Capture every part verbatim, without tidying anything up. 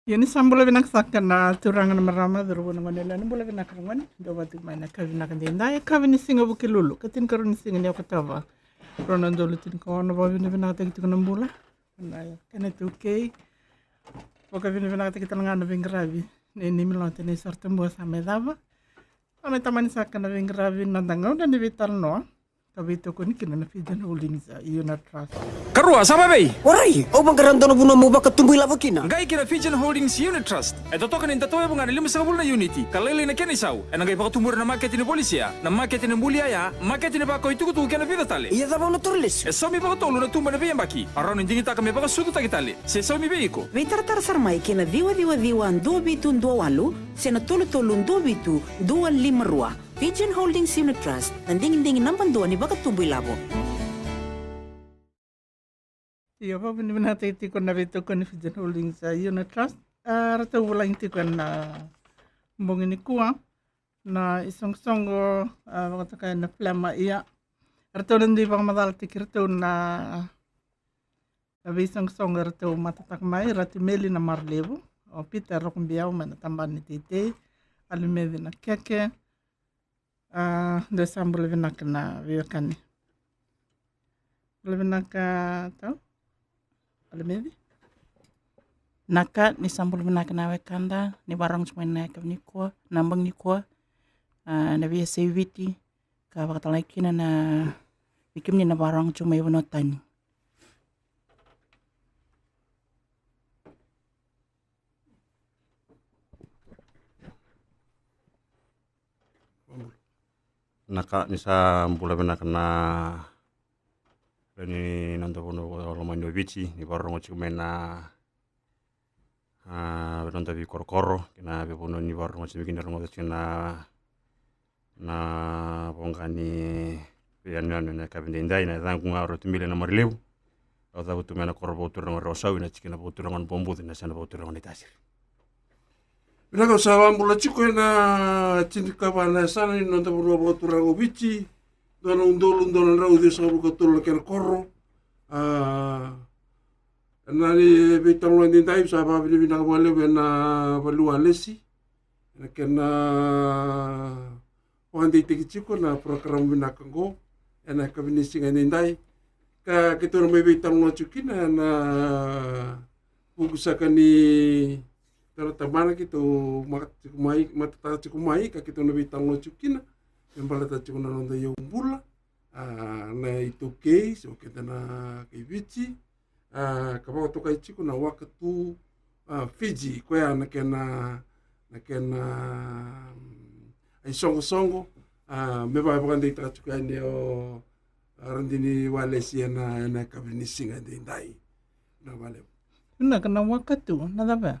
Ia ni sa bula vinaka saka na turaga na marama, cauravou na gone yalewa, ni bula vinaka na gone. Dou vata tiko mai na ka vinaka daidai, ka vinaka ni siga Vukelulu, ka tinikarua ni siga ni Okotova. Rua na udolu tinikaono, vakavinavinakataki tiko na bula. Na kena iTaukei. Vakavinavinakataki tale ga na veiqaravi. Nei, nei Milota, nei Saratabua sa mai cava. Sa mai tamani saka na veiqaravi, na noda gauna ni veitalanoa. Ka veitokoni kina na Fijian Holdings, a, Unit Trust. Karua, sa vavei? Warai, au vaqara dua na vanua meu vakatubu ilavo kina. Qai kina Fijian Holdings Unit Trust. E totoka ni da tauyavu ga na limasagavulu na uniti, ka lailai na kena isau. Ena qai vakatubura na maketi ni volisia, na maketi ni buli yaya, maketi ni vakau itukutuku kei na vica tale. Ia cava au na taura lesu? E saumi vakatolu na tuba ena veiyabaki, a rawa ni digitaka me vakasucutaki tale, se saumi vei iko. Veitaratara sara mai kei na ciwa ciwa ciwa dua vitu dua walu, se na tolu tolu dua vitu dua lima rua. Fijian Holdings Unit Trust, na digidigi naba dua ni vakatubu ilavo. Io, vakavinavinakataki tiko na veitokoni Fijian Holdings, a, Unit Trust. A, ratou vulagi tiko ena bogi nikua na isoqosoqo, a, vakatokai na Flema, ia. Ratou na dui vakamacalataki iratou na, na veisoqosoqo eratou matataka mai, Ratu Meli Namaralevu, o Peter Rokobiau mai na tabana ni teitei, Alimeci Nakeke. A, dou sa bula vinaka na veiwekani. Bula vinaka tau. Alimeci. Naka, ni sa bula vinaka na wekada, ni vakarorogo tiko mai na yakavi nikua, na bogi nikua, a, na veiyasai Viti, ka vakatalaki kina na, vei kemuni na vakarorogo tiko mai vanua tani. Naka, ni sa bula vinaka na lewe ni noda vanua lomani o Viti, ni vakarorogo tiko mai na, a, noda veikorokoro kei na veivanua ni vakarorogo tiko mai kina, rogoca tiko na, na voqa ni veiyanuyanu ena yakavi daidai. Na yacaqu ga o Ratu Meli Namaralevu. Au cavutu mai na koro vakaturaga o Rewasau, ena tikina vakaturaga o Nabubucu, ena yasana vakaturaga o Naitasiri. Vinaka, au sa vakabula tiko ena tinikava na yasana ni noda vanua vakaturaga o Viti, dua na udolu dua na drau ciwasagavulu ka tolu na kena koro. A, ena ni veitalanoa daidai, au sa vakavinavinaka vakalevu ena valiu walesi ena kena vakadeitaki tiko na porokaramu vinaka oqo ena yakavi ni siga edaidai. Ka keitou na mai veitalanoa tiko kina ena vuku saka ni dua na tabana keitou mata tiko mai, matataka tiko mai, ka keitou na veitalanoa tiko kina me baleta tiko na noda iyaubula, a, na iTaukei, se o keda na kai Viti, a, ka vakatokai tiko na Wakatu, a, Fiji, koya na kena, na kena, mm, isoqosoqo, a, me vaka e vakadeitaka tiko yani o, a, Radini Walesi ena, ena yakavi ni siga edaidai. Na vale. Vinaka, na Wakatu, na cava?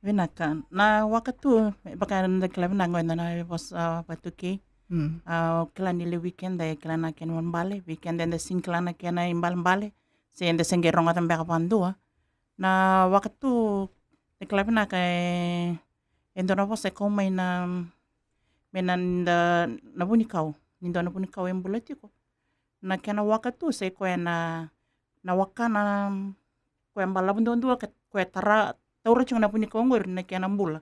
Vinaka. Na Wakatu, e vaka eda kila vinaka qo eda na vosa vakaTaukei. Mm. A, o kila ni lewe weekend e kila na kena ibalebale, weekend eda sega ni kila na kena ibalebale, se eda se qai rogoca beka vakadua. Na Wakatu, e kila vinaka e, e dua na vosa e kau mai na, mai na, na, na vunikau. Ni dua na vunikau e bula tiko. Na kena Wakatu se koya na, na wakana, koya balavu duadua, ka, koya tara, taura tiko na vunikau oqori na kena bula.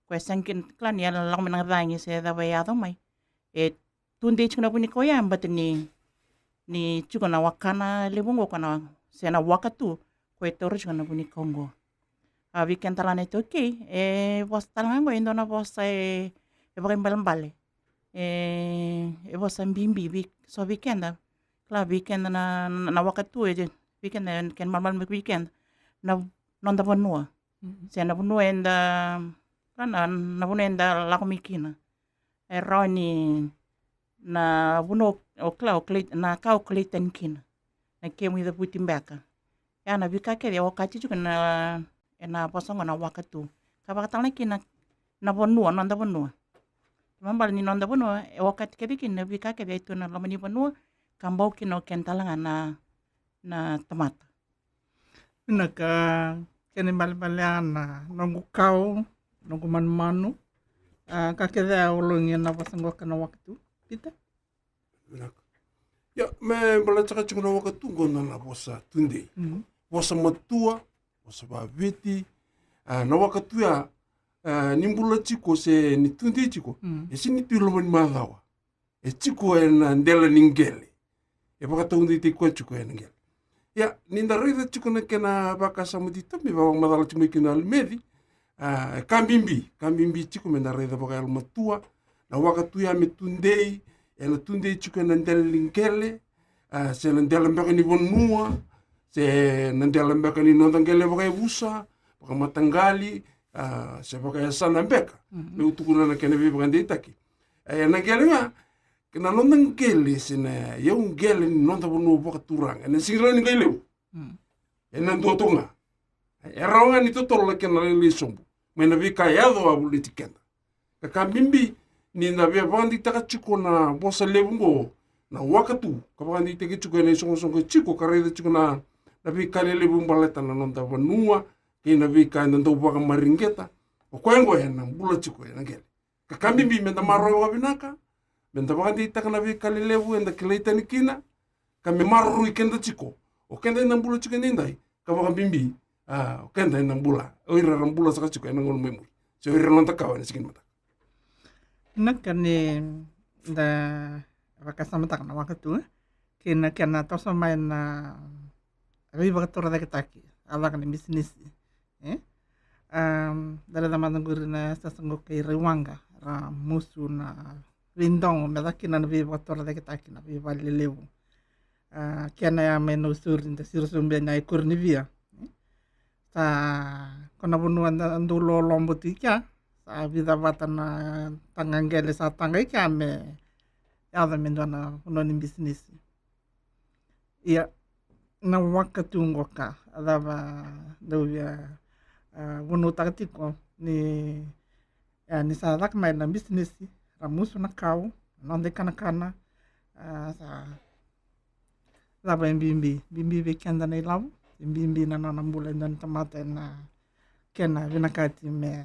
Koya sega ni kila ni e lako mai na cagi se cava e yaco mai. E tudei tiko na vunikau ya, baleta ni, ni tiko na wakana levu oqo, koya na, se na Wakatu, koya e taura tiko na vunikau oqo. A, vei keda tale ga na iTaukei, e vosa tale ga oqo e dua na vosa e, e vakaibalebale. E, e vosa bibi, vei, so vei keda. Kila vei keda na, na, na Wakatu, e, vei keda, kena ibalebale vei keda. Na, noda vanua. Mm. Se na vanua eda, kila na, na vanua eda lako mai kina. E rawa ni na vanua o kila, o kilai, na ka o kilai tani kina. Na kemu icavuti beka. Ya na veika kece e okati tiko na, ena vosa oqo na Wakatu. Ka vaka tale ga kina na vanua, noda vanua. Kena ibalebale ni noda vanua, e okati kece kina na veika kece e tu ena loma ni vanua, ka bau kina o keda tale ga na, na tamata. Vinaka, kena ibalebale ya na noqu kau, noqu manumanu. A, ka kece au logi ena vosa oqo ka na Wakatu. Peter? Vinaka. Ia, me baleta saka tiko na Wakatu oqo na, na vosa tudei. Mm. vosa matua, vosa vaviti. A, na waka tu ya, a, ni bula tiko se ni tudei tiko, mm, e sega ni tu i loma ni macawa. E tiko ena dela ni qele. E vakataudeitaki koya tiko ena qele. Ia, ni da raica tiko na kena vakasama titobu, me vakamacala tiko mai kina o Alimeci. A, e ka bibi, ka bibi tiko me da raica vakayalomatua. Na waka tu ya me tudei, ena tudei tiko ena dela ni qele, a, se na dela beka ni vanua, se na dela beka ni noda qele vakayavusa, vakamataqali, a, se vakayasana beka. Mhm. Meu tukuna na kena veivakadeitaki. E, na qele ga, na noda qele, se na iyau qele ni noda vanua vakaturaga, ena sega ni rawa ni qai levu. Mm. Ena dua toka ga. E rawa ga ni totolo na kena lailai sobu mai na veika e yaco a voliti keda. Ka ka bibi, ni da via vakadeitaka tiko na vosa levu oqo, na waka tu, ka vakadeitaki tiko ena isoqosoqo tiko, ka raica tiko na, na veika lelevu baleta na noda vanua, kei na veika eda dau vakamareqeta. O koya oqo ena bula tiko ena qele. Ka ka bibi me da maroroya vakavinaka, me da vakadeitaka na veika lelevu eda kilai tani kina, ka me maroroi keda tiko. O keda eda bula tiko edaidai, ka vakabibi, a, o keda eda bula, o ira era bula saka tiko ena gauna mai muri, se o ira na noda kawa ena siga ni mataka. Na ka ni da vakasamataka na waka tu, e? Kei na kena toso mai na veivakatorocaketaki, a caka na bisinisi. E? Am, da raica mada qori na sasa qo kei Raiwaqa, ra musu na veidogo me caka kina na veivakatorocaketaki, na veivale lelevu. A, kena ya mai Nausori, da siro sobu yani i Koronivia. E? Sa, ko na vanua da dau lolobo tu i kea, sa vica vata na taga qele sa taga i kea me yaco me dua na vanua ni bisinisi. Ia, na waka tu qo ka, a cava dau via, a, vunautaka tiko ni, a, ni sa caka mai na bisinisi, ra musu na kau, na noda ikanakana, a, sa cava e bibi, bibi vei keda na ilavo, e bibi na nona bula e dua na tamata ena kena vinakati me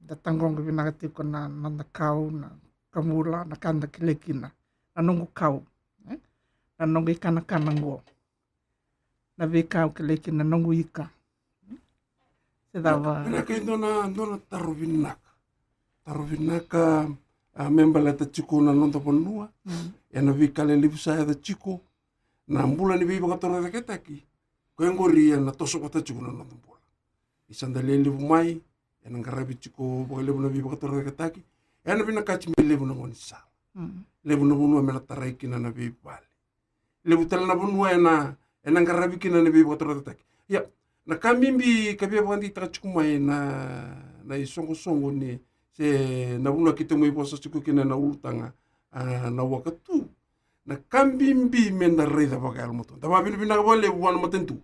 da taqoqo vinaka tiko na, na noda kau, na ka bula, na ka da kilai kina, na noqu kau, e? Na noqu ikanakana qo. Na veika au kilai kina, na noqu ika. Se cava? Vinaka, e dua na, dua na taro vinaka. Taro vinaka, a, me baleta tiko na noda vanua. Mm. Ena veika lelevu sa yaco tiko. Na bula ni veivakatorocaketaki. Koya qori ena toso vata tiko na noda bula. Ni sa da lewe levu mai, ena qaravi tiko vakalevu na veivakatorocaketaki, ena vinakati me levu na gaunisala. Mm. Levu na vanua me na tarai kina na veivale. Levu tale na vanua ena, ena qaravi kina na veivakatorocaketaki. Ia, na ka bibi ka via vakadeitaka tiko mai na, na isoqosoqo ni, se na vanua keitou mai vosa tiko kina na ulutaga, a, na waka tu. Na ka bibi me da raica vakayalomatua. Da vakavinavinaka vakalevu vua na matanitu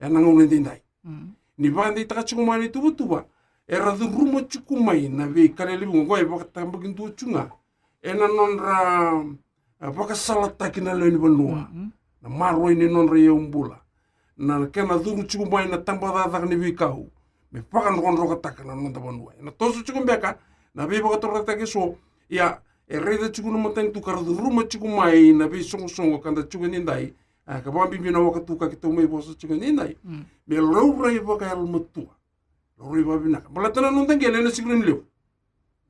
ena gauna edaidai. Mm. Ni vakadeitaka tiko mai na ituvatuva, era curuma tiko mai na veika lelevu oqo e vakatabakidua tiko ga ena nodra, a, vakasalataki na lewe ni vanua. Mm-hmm. Na maroroi ni nodra iyau bula. Na kena curu tiko mai na tabacakacaka ni veikau me vakadrokadrokataka na noda vanua. Ena toso tiko beka na veivakatorocaketaki eso, ia, e raica tiko na matanitu ka ra curuma tiko mai na veisoqosoqo ka da tiko edaidai, a, ka vakabibi na waka tu ka keitou mai vosa tiko edaidai. Mm. Me laurai vakayalomatua. Laurai vakavinaka. Baleta na noda qele ena sega ni rawa ni levu.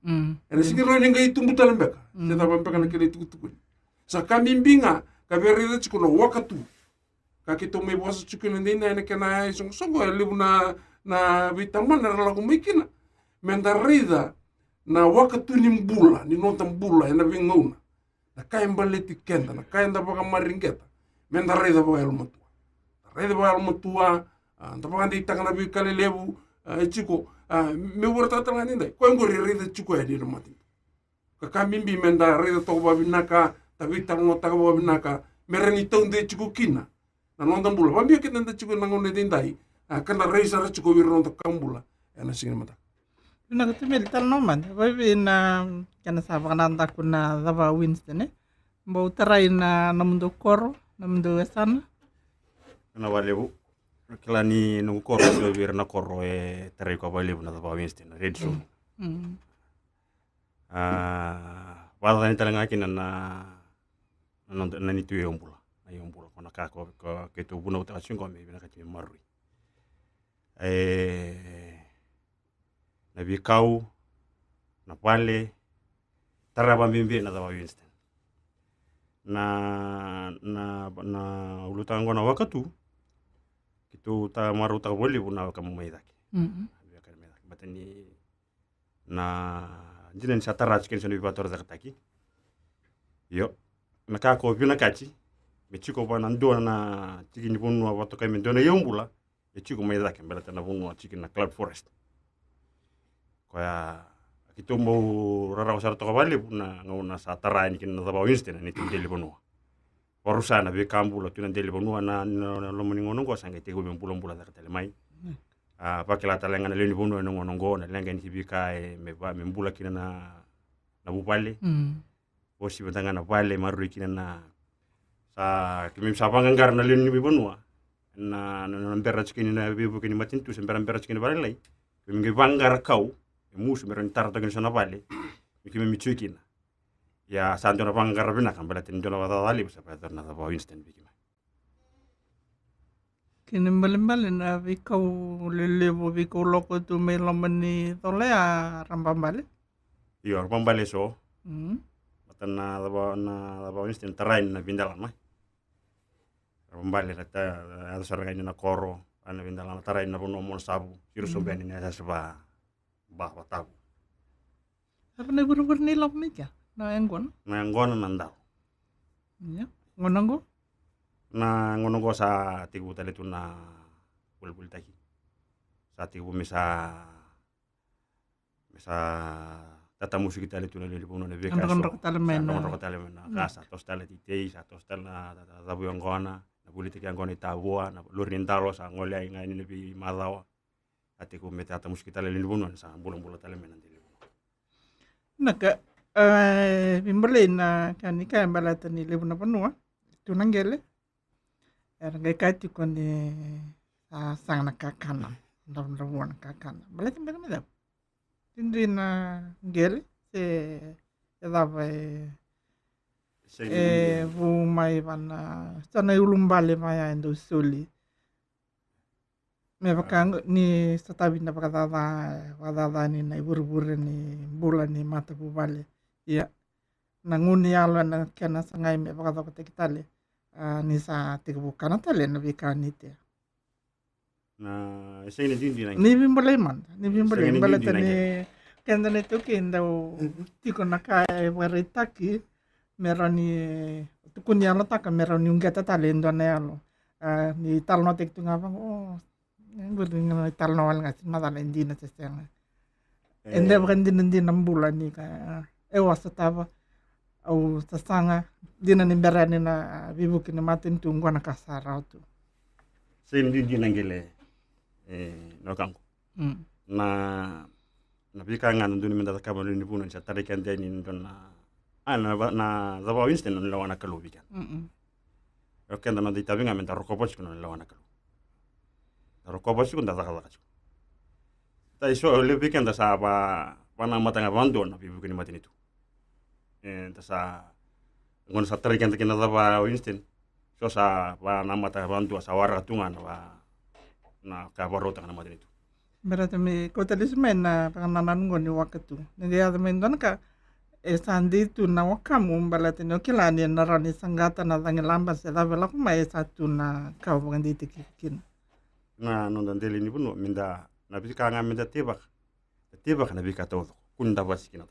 Mm. Ena sega ni rawa ni qai tubu tale beka. Mm. Se cava beka na kena itukutukuni. Sa ka bibi ga ka via raica tiko na waka tu ka keitou mai vosa tiko edaidai ena kena isoqosoqo, e levu na, na veitabana era lako mai kina. Me da raica na waka tu ni bula, ni noda bula ena veigauna. Na ka e baleti keda, na ka eda vakamareqeta, me da raica vakayalomatua. Da raica vakayalomatua, a, da vakadeitaka na veika lelevu, a, e tiko, a, meu vakaraitaka tale ga edaidai. Koya oqori e raica tiko yani na matanitu. Ka ka bibi me da raica toka vakavinaka, da veitalanoataka vakavinaka, me rawa ni taude tiko kina na noda bula. Vakabibi keda da tiko ena gauna edaidai, a, ka da rai sara tiko vei ira na noda ka bula ena siga ni mataka. Vinaka tu, Meli, talanoa mada. Vakaevei na kena sa vakanadaku na cava Winston, e? Bau tarai na nomudou koro, nomudou yasana? Vinaka vakalevu. Kila ni noqu koro, dua vei ira na koro e tarai koya vakalevu na cava Winston, na red zone. Mm. A, vakacacani tale ga kina na, na, na, na neitou iyau bula. Na iyau bula, ko na ka ko, ko keitou vunautaka tiko qo me vinakati me maroroi. E, na veikau, na vale, tara vakabibi na cava Winston. Na, na, na ulutaga oqo na waka tu, keitou ta marautaka vakalevu na weka mai cake. Mhm. Na weka mai cake. Baleta ni na dina ni sa tara tiko ni sa na veivakatorocaketaki. Io. Na ka ko vinakati, me tiko vua na dua na tiki ni vanua vakatokai me dua na iyau bula, e tiko mai cake, baleta na vanua tiko na cloud forest. Koya, keitou bau rarawa sara toka vakalevu na gauna sa tara yani kina na cava Winston, na neitou dela ni vanua. Varusa na veika bula tu na dela ni vanua na, na, na loma ni gauna oqo sa qai tekivu me bulabula cake tale mai. Mm. A, vakila tale ga na lewe ni vanua ena gauna oqo, na leqa ni veika e me va, me bula kina na, na vuvale. Mm. Osi vata ga na vale, maroroi kina na, sa, keimami sa vaqaqara na lewe ni vanua. Na, na, na bera tiko ni na veivuke ni matanitu, se bera, bera tiko ni vale lai. Keimami qai vaqaqara kau, e musu, me rawa ni tara toka ni so na vale. Me keimami tiko kina. Ia, sa dua na vaqaqara vinaka, baleta ni dua na vakacaca levu sa vakayacora na cava Winston vei keimami. Kena ibalebale na veikau lelevu, veikau loko tu mai loma ni colo ya, rababale. Io, rababale so. Mm. Baleta na cava, na cava Winston tara yani na veidelana. Rababale na ta, yaco sara ga yani na koro, na veidelana, tara yani na vanua Mono Savu, siro sobu yani na yasayasa va, va, Vatavu. Cava na ivurevure ni lako mai kea? Na yaqona? Na yaqona, na dalo. Ia, gauna oqo? Na gauna oqo sa tekivu tale tu na volivolitaki. Sa tekivu me sa, me sa tatamusuki tale tu na lewe ni vanua na veika eso. Drokadroka tale mai na, drokadroka tale mai na ka, sa toso tale na teitei, sa toso tale na, na, na cavu yaqona, na volitaki yaqona i Tavua, na lori ni dalo sa gole yani ga ni na veimacawa. A tekivu me tatamusuki tale lewe ni vanua ni sa bulabula tale mai na dela ni vanua. Naka, e, veibolei na ka ni kaya baleta ni levu na vanua tu na qele. Era qai kaya tiko ni sa saga na kakana, dravudravua na kakana. Baleta beka me cava? Duidui na qele se e cava e, e vu mai vana, sa na iulubale vaya e dau soli. Me vaka ni sotavi na vakacaca, vakacaca ni na ivurevure ni bula ni matavuvale. Ia, na gunu yalo ena kena sagai me vakacokotaki tale, a, ni sa tekivu kana tale na veika ni tea. Na, e sega ni duidui na qele. Ni veibolei mada, ni veibolei, baleta ni keda na iTaukei dau tiko na ka e vakaraitaki, me rawa ni tukuni yalotaka, me rawa ni uqeta tale e dua na yalo. A, ni talanoataki tu ga vaqo, o, e qori ga na italanoa wale ga, se macala e dina se sega. E de vakadinadina bula ni ka, e, au a sotava, au sasaga, dina ni bera yani na veivuke ni matanitu, oqo na ka sa rawa tu. Sega ni duidui na qele, e, na wekaqu. Mm. Na, na veika ga dodonu meda cakava na lewe ni vanua ni sa tarai keda yani e dua na, a, na, na cava Winston, na nona lewa na Kalou vei keda. Mm-mm. O keda noda itavi ga meda rokova tiko na nona lewa na Kalou. Da rokova tiko, da cakacaka tiko. Da, e so levu vei keda sa va, vanamata ga vakadua na veivuke ni matanitu. E, da sa, gauna sa tarai keda kina na cava Winston, so sa vanamata vakadua, sa waraka tu ga na va, na ka vakarautaka na matanitu. Baleta me kauta lesu mai na vakanananu oqo ni waka tu. Ni qai yaco mai dua na ka, e sa dei tu na wakamu, baleta ni o kila ni na rawa ni saqata na cagilaba se cava e lako mai, e sa tu na ka o vakadeitaki kina. Na noda dela ni vanua, meda, na veika ga meda teivaka. Da teivaka na veika taucoko, kua ni da vakasikina.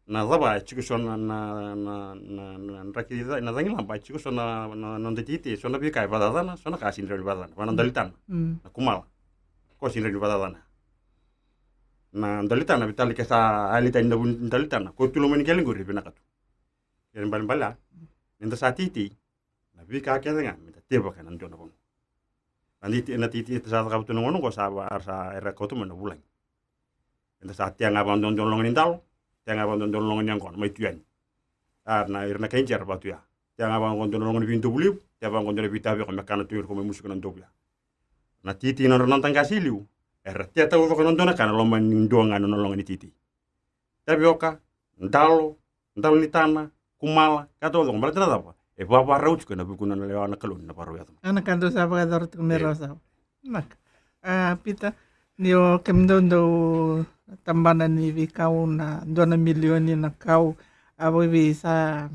Na cava e tiko so na, na, na, na, na draki ca, na cagilaba, e tiko so na, na, na noda iteitei, so na veika e vakacacana, so na ka sega ni rawa ni vakacacana. Vaka na dalitana, mm, na kumala. Ko sega ni rawa ni vakacacana. Na dalitana, vei tale ke sa yali tani na vu ni dalitana, ko tu loma ni qele qori e vinaka tu. Kena ibalebale, nida sa teitei, na veika kece ga meda teivaka ena dua na vanua. Na iteitei, na iteitei eda sa cakava tu na gauna oqo sa va, sa era kauta mai na vulagi. Eda sa tea ga vakadua na dua na loga ni dalo, tea ga vakadua na dua na loga ni yaqona, mai tu yani. A, na ira na kai Jeri vakatu ya. Tea ga vakadua na dua na loga ni veidovu levu, tea vakadua na veitaveko me kana tu ira ko mai musuka na dovu ya. Na iteitei na nodra, noda qase e liu, era tea taucoko na dua na ka ena loma ni dua ga na nona loga ni iteitei. Tavioka, dalo, dalo ni tana, kumala, ka taucoko, baleta na cava? E vavarau tiko ena vuku ni nona lewa na Kalou ni na vakarau yaco mai. Ena ka dau sa vakayacora tiko me rawa sara. Naka. A, Pita, ni o kemudou dau tabana ni veikau na dua na milioni na kau, a, vaivi sa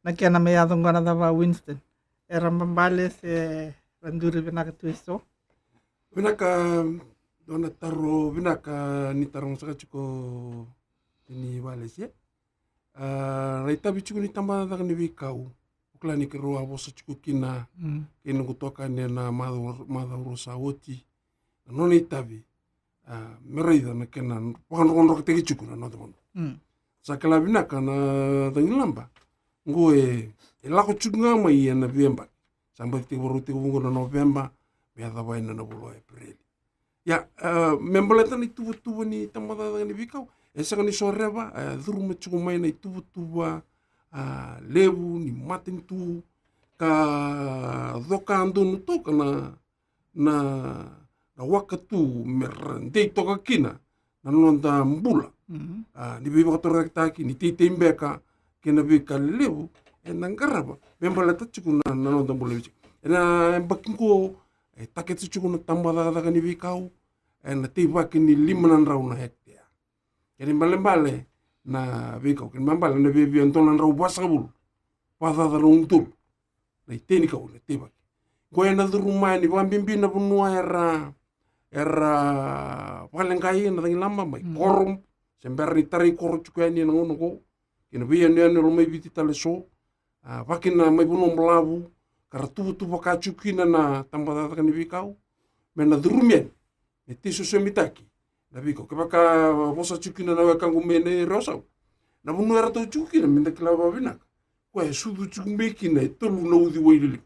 na kena mai yaco qo na cava, Winston? Era babale se ra duri vinaka tu eso? Vinaka, dua na taro vinaka ni taroga saka tiko ni vale se. A, na itavi tiko ni tabacakacaka ni veikau, o kila ni keirau a vosa tiko kina, mm, kei noqu tokani ena macawa, macawa rua sa oti. Na nona itavi, a, me raica na kena vakadrokadrokotaki tiko na noda vanua. Mm. Sa kila vinaka na cagilaba. Qo e, e lako tiko ga mai ena veiyabaki. Sa baci tiko varau tiko vuqa na Noveba, me yacova ena na vula o Epereli. Ia, a, me baleta na ituvatuva ni tabacakacaka ni veikau, e sega ni soreva, e curuma tiko mai na ituvatuva, a, levu ni matanitu, ka coka donu toka na, na, na waka tu me ra dei toka kina na noda bula. Mhm. A, ni veivakatorocaketaki, ni teitei beka, kei na veika lelevu eda qarava me baleta tiko na, na noda bula vei tiko. Ena yabaki qo, e takete tiko na tabacakacaka ni veikau ena teivaki ni lima na drau na hektea. Kena ibalebale na veikau, kena ibalebale na viavia dua na drau vasagavulu, vacaca na udolu na itei ni kau na teivaki. Qo ena curuma yani vakabibi na vanua era, era vakaleqai na cagilaba mai, mm, koro, se bera ni tarai koro tiko yani ena gauna qo, kei na veiyanuyanu e loma i Viti tale so, a, vakakina mai Vanua Balavu, ka ra tuvatuva ka tiko kina na tabacakacaka ni veikau, me na curumi yani, me tei sosomitaki na veikau. Kevaka vosa tiko kina na wekaqu mai na Rewa Sau, na vanua eratou tiko kina, me da kila vakavinaka, koya e sucu tiko mai kina e tolu na uciwai lelevu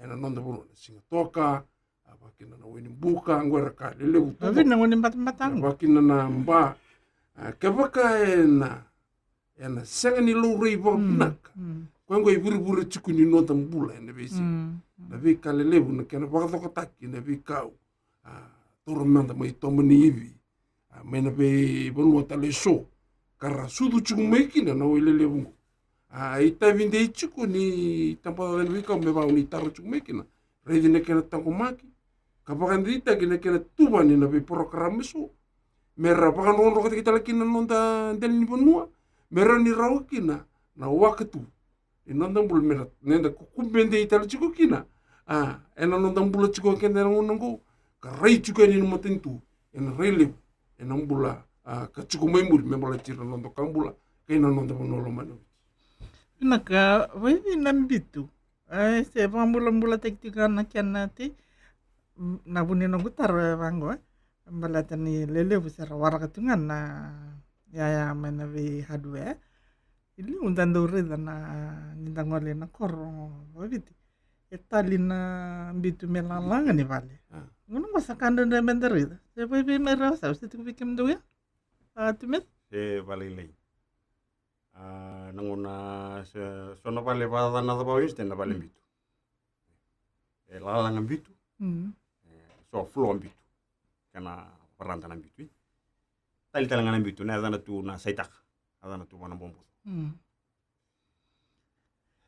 ena noda vanua, na Sigatoka, a, vakakina na Wainibuka, qo era ka lelevu tu. Vavina qo ni batabata qo. Vakakina na Ba, a, kevaka ena, ena sega ni laurai vakavinaka, mm, mm, koya qo e vurevure tiko ni noda bula ena veisiga. Mm, mm. Na veika lelevu na kena vakacokotaki na veikau, a, taura mada mai Toba ni Ivi, a, mai na veivanua tale so, ka ra sucu tiko mai kina na wai lelevu qo. A, itavi dei tiko ni tabacakacaka ni veikau me vaka o ni taro tiko mai kina, raici na kena taqomaki, ka vakadeitaki na kena tuvani na veiporokaramu eso, me ra vakadrokadrokotaki tale kina na noda dela ni vanua, me rawa ni rawa kina na waka tu ni noda bula, me na, me da kukube dei tale tiko kina, a, ena noda bula tiko keda ena gauna qo, ka rai tiko yani na matanitu ena rai levu ena bula, a, ka tiko mai muri me baleti ira na noda ka bula kei na noda vanua lomani. Vinaka, vaivi na bitu. E, se vakabulabulataki tiko ga na kena tei, na vu ni noqu taro e vaqo, e, baleta ni lelevu se ra waraka tu ga na yaya mai na vei hardware. I liu da dau raica na, ni da gole na koro vaviti, e tali na bitu me lalaga ni vale. A. Gauna qo sa ka dredre me da raica. Se vei, vei mai Rewa Sau, se tiko vei kemudou ya? A, tu me? Se valailai. A, na gauna se, so na vale vakacaca na cava o Winston na vale, mm, bitu. E lalaga bitu. Mm. E, so floor bitu. Kena varada na bitu, e. Tali tale ga na bitu, na yacana tu na saitaka. Yacana tu vana boboca. Mm.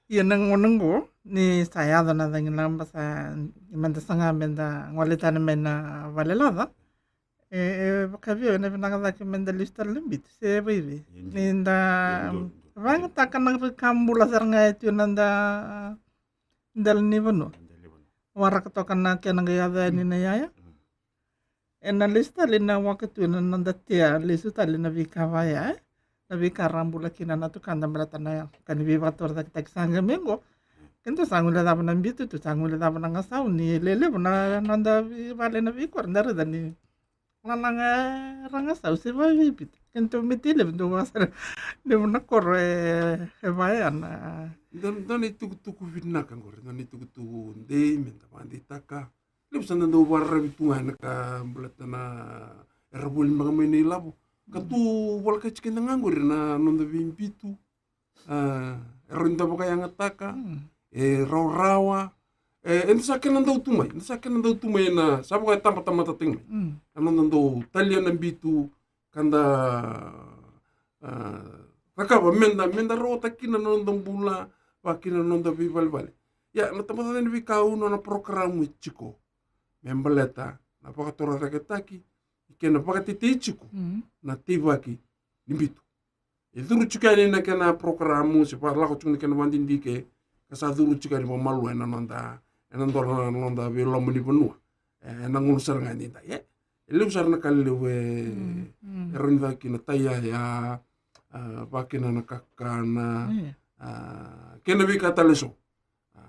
Ia na gauna qo, ni sa yaco na cagilaba sa, me da saga me da gole tani mai na vale laca. E, e, vakavia, ena vinaka cake me da lesu tale na bitu, se vaive. Ni da, e, dua, dua, vagataka na veika bula sara ga e tu ena noda dela ni vanua. Dela ni vanua. Waraka toka na kena qai yaco yani na yaya. Mm. Ena lesu tale na waka tu ena noda tea, lesu tale na veika vaya, e? Na veika ra bula kina na tukada baleta na ka ni veivakatorocaketaki sa qai mai qo. Keda sa guilecava na bitu, tu sa guilecava na gasau, ni lelevu na noda veivale na veikoro, da raica ni lalaga e ra gasau se vavipita. Keda me tei levu dau vakasara levu na koro e, e vaya na. Dua, dua na itukutuku vinaka qori, dua na itukutuku dei me da vakadeitaka. Levu sa da dau vakararavi tu ga ena ka baleta na era voli beka mai na ilavo. Ka tu volekati keda ga qori na noda veibitu. A, era da vakayagataka. Mm. E rawarawa. E, eda sa kena dau tu mai. Eda sa kena dau tu mai ena, sa vaka e tabatamata tiko mai. Mm. Na noda dau talia na bitu. Ka da, a, cakava me da, me da rawata kina na noda bula, vaka kina na noda veivalevale. Ia, na tabacakacaka ni veikau, na nona porokaramu e tiko me baleta na vakatorocaketaki, kei na vakatetei tiko na teivaki ni bitu. E curu tiko yani na kena porokaramu se vakalako tiko na kena vakadidike, ka sa curu tiko yani vakamalua ena noda, ena dua na noda veiloma ni vanua. E, ena gauna sara ga ni dai, e, e levu sara na ka levu e, e rawa ni caka kina, taiyaya, a, vakakina na kakana, a, kei na veika tale eso. A,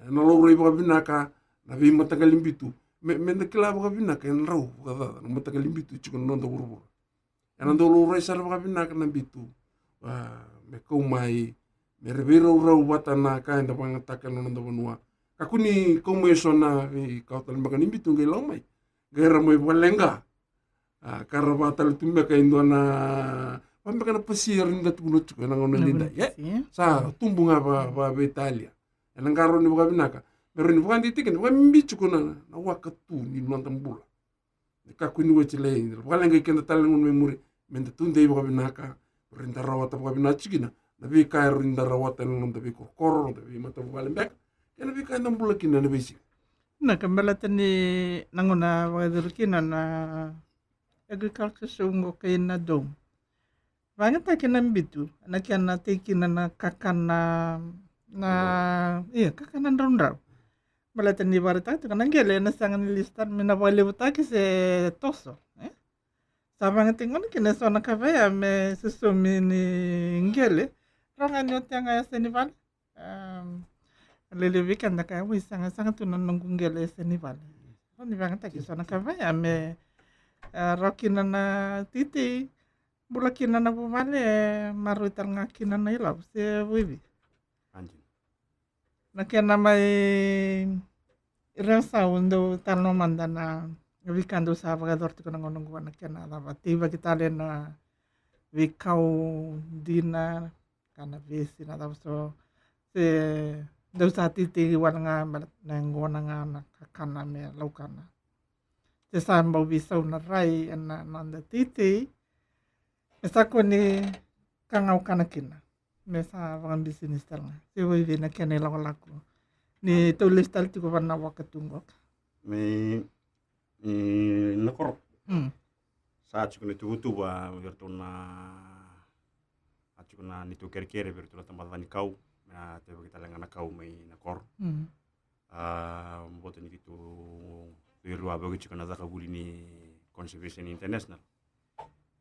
ena laurai vakavinaka na veimataqali bitu. Me, meda kila vakavinaka ena rau vakacaca na mataqali bitu tiko na noda vuravura. Ena dau laurai sara vakavinaka na bitu. A, me kau mai, me ra veiraurau vata na ka eda vakayagataka ena noda vanua. Kakua ni kau mai eso na veika tale beka ni bitu qai lau mai, qai ra mai vakaleqa. A, ka ra vakatale tu beka e dua na, va beka na pasia era ni da tukuna tiko ena gauna ni dai, e? Sa tubu ga va, vaveitalia. Ena qarauni vakavinaka me rawa ni vakadeitaki kina vakabibi tiko na, na waka tu ni noda bula. Me kakua ni oti lai, vakaleqai keda tale na gauna mai muri, meda tudei vakavinaka, rawa ni da rawata vakavinaka tiko kina na veika e rawa ni da rawata ena noda veikorokoro, noda veimatavuvale beka, kei na veika eda bula kina ena veisiga. Na ka baleta ni na gauna vakayacori kina na agriculture show qo kei na dome. Vakayagataki na bitu, na kena tei kina na kakana, na, ia, kakana draudrau. Baleta ni vakaraitaka tiko na qele ena sega ni lesu tale, me na vakalevutaki se toso, e? Sa vakayagataki gona kina eso na ka vaya me sosomi ni qele. Rawa ga ni oti ga e yasa ni vale. Am, lelevu vei keda ka, oi, saga, saga tu na noqu qele e yasa ni vale. Rawa ni vakayagataki eso na ka vaya me, a, rawa kina na teitei, bula kina na vuvale, e maroroi tale ga kina na ilavo se vakaevei. Na kena mai rau sa dau talanoa mada na veika dau sa vakayacora tiko na gauna oqo, na kena cava, teivaki tale na veikau dina, kana vesi, na cava so, se dau sa teitei wale ga, na yaqona ga na kakana me laukana. Se sa bau veisau na rai ena noda teitei, me sa kua ni kagau kana kina, me sa vakabisinisi tale ga. Se vakaevei na kena ilakolako ni tou lesu tale tiko vana waka tu qoka? Me, e, na koro. Sa tiko na ituvatuva vei iratou na, a tiko na neitou kerekere vei iratou na tabacakacaka ni kau, me na tevaki tale ga na kau mai na koro. A, vata ni keitou, keitou rua vei tiko na cakacaka vuli ni Conservation International.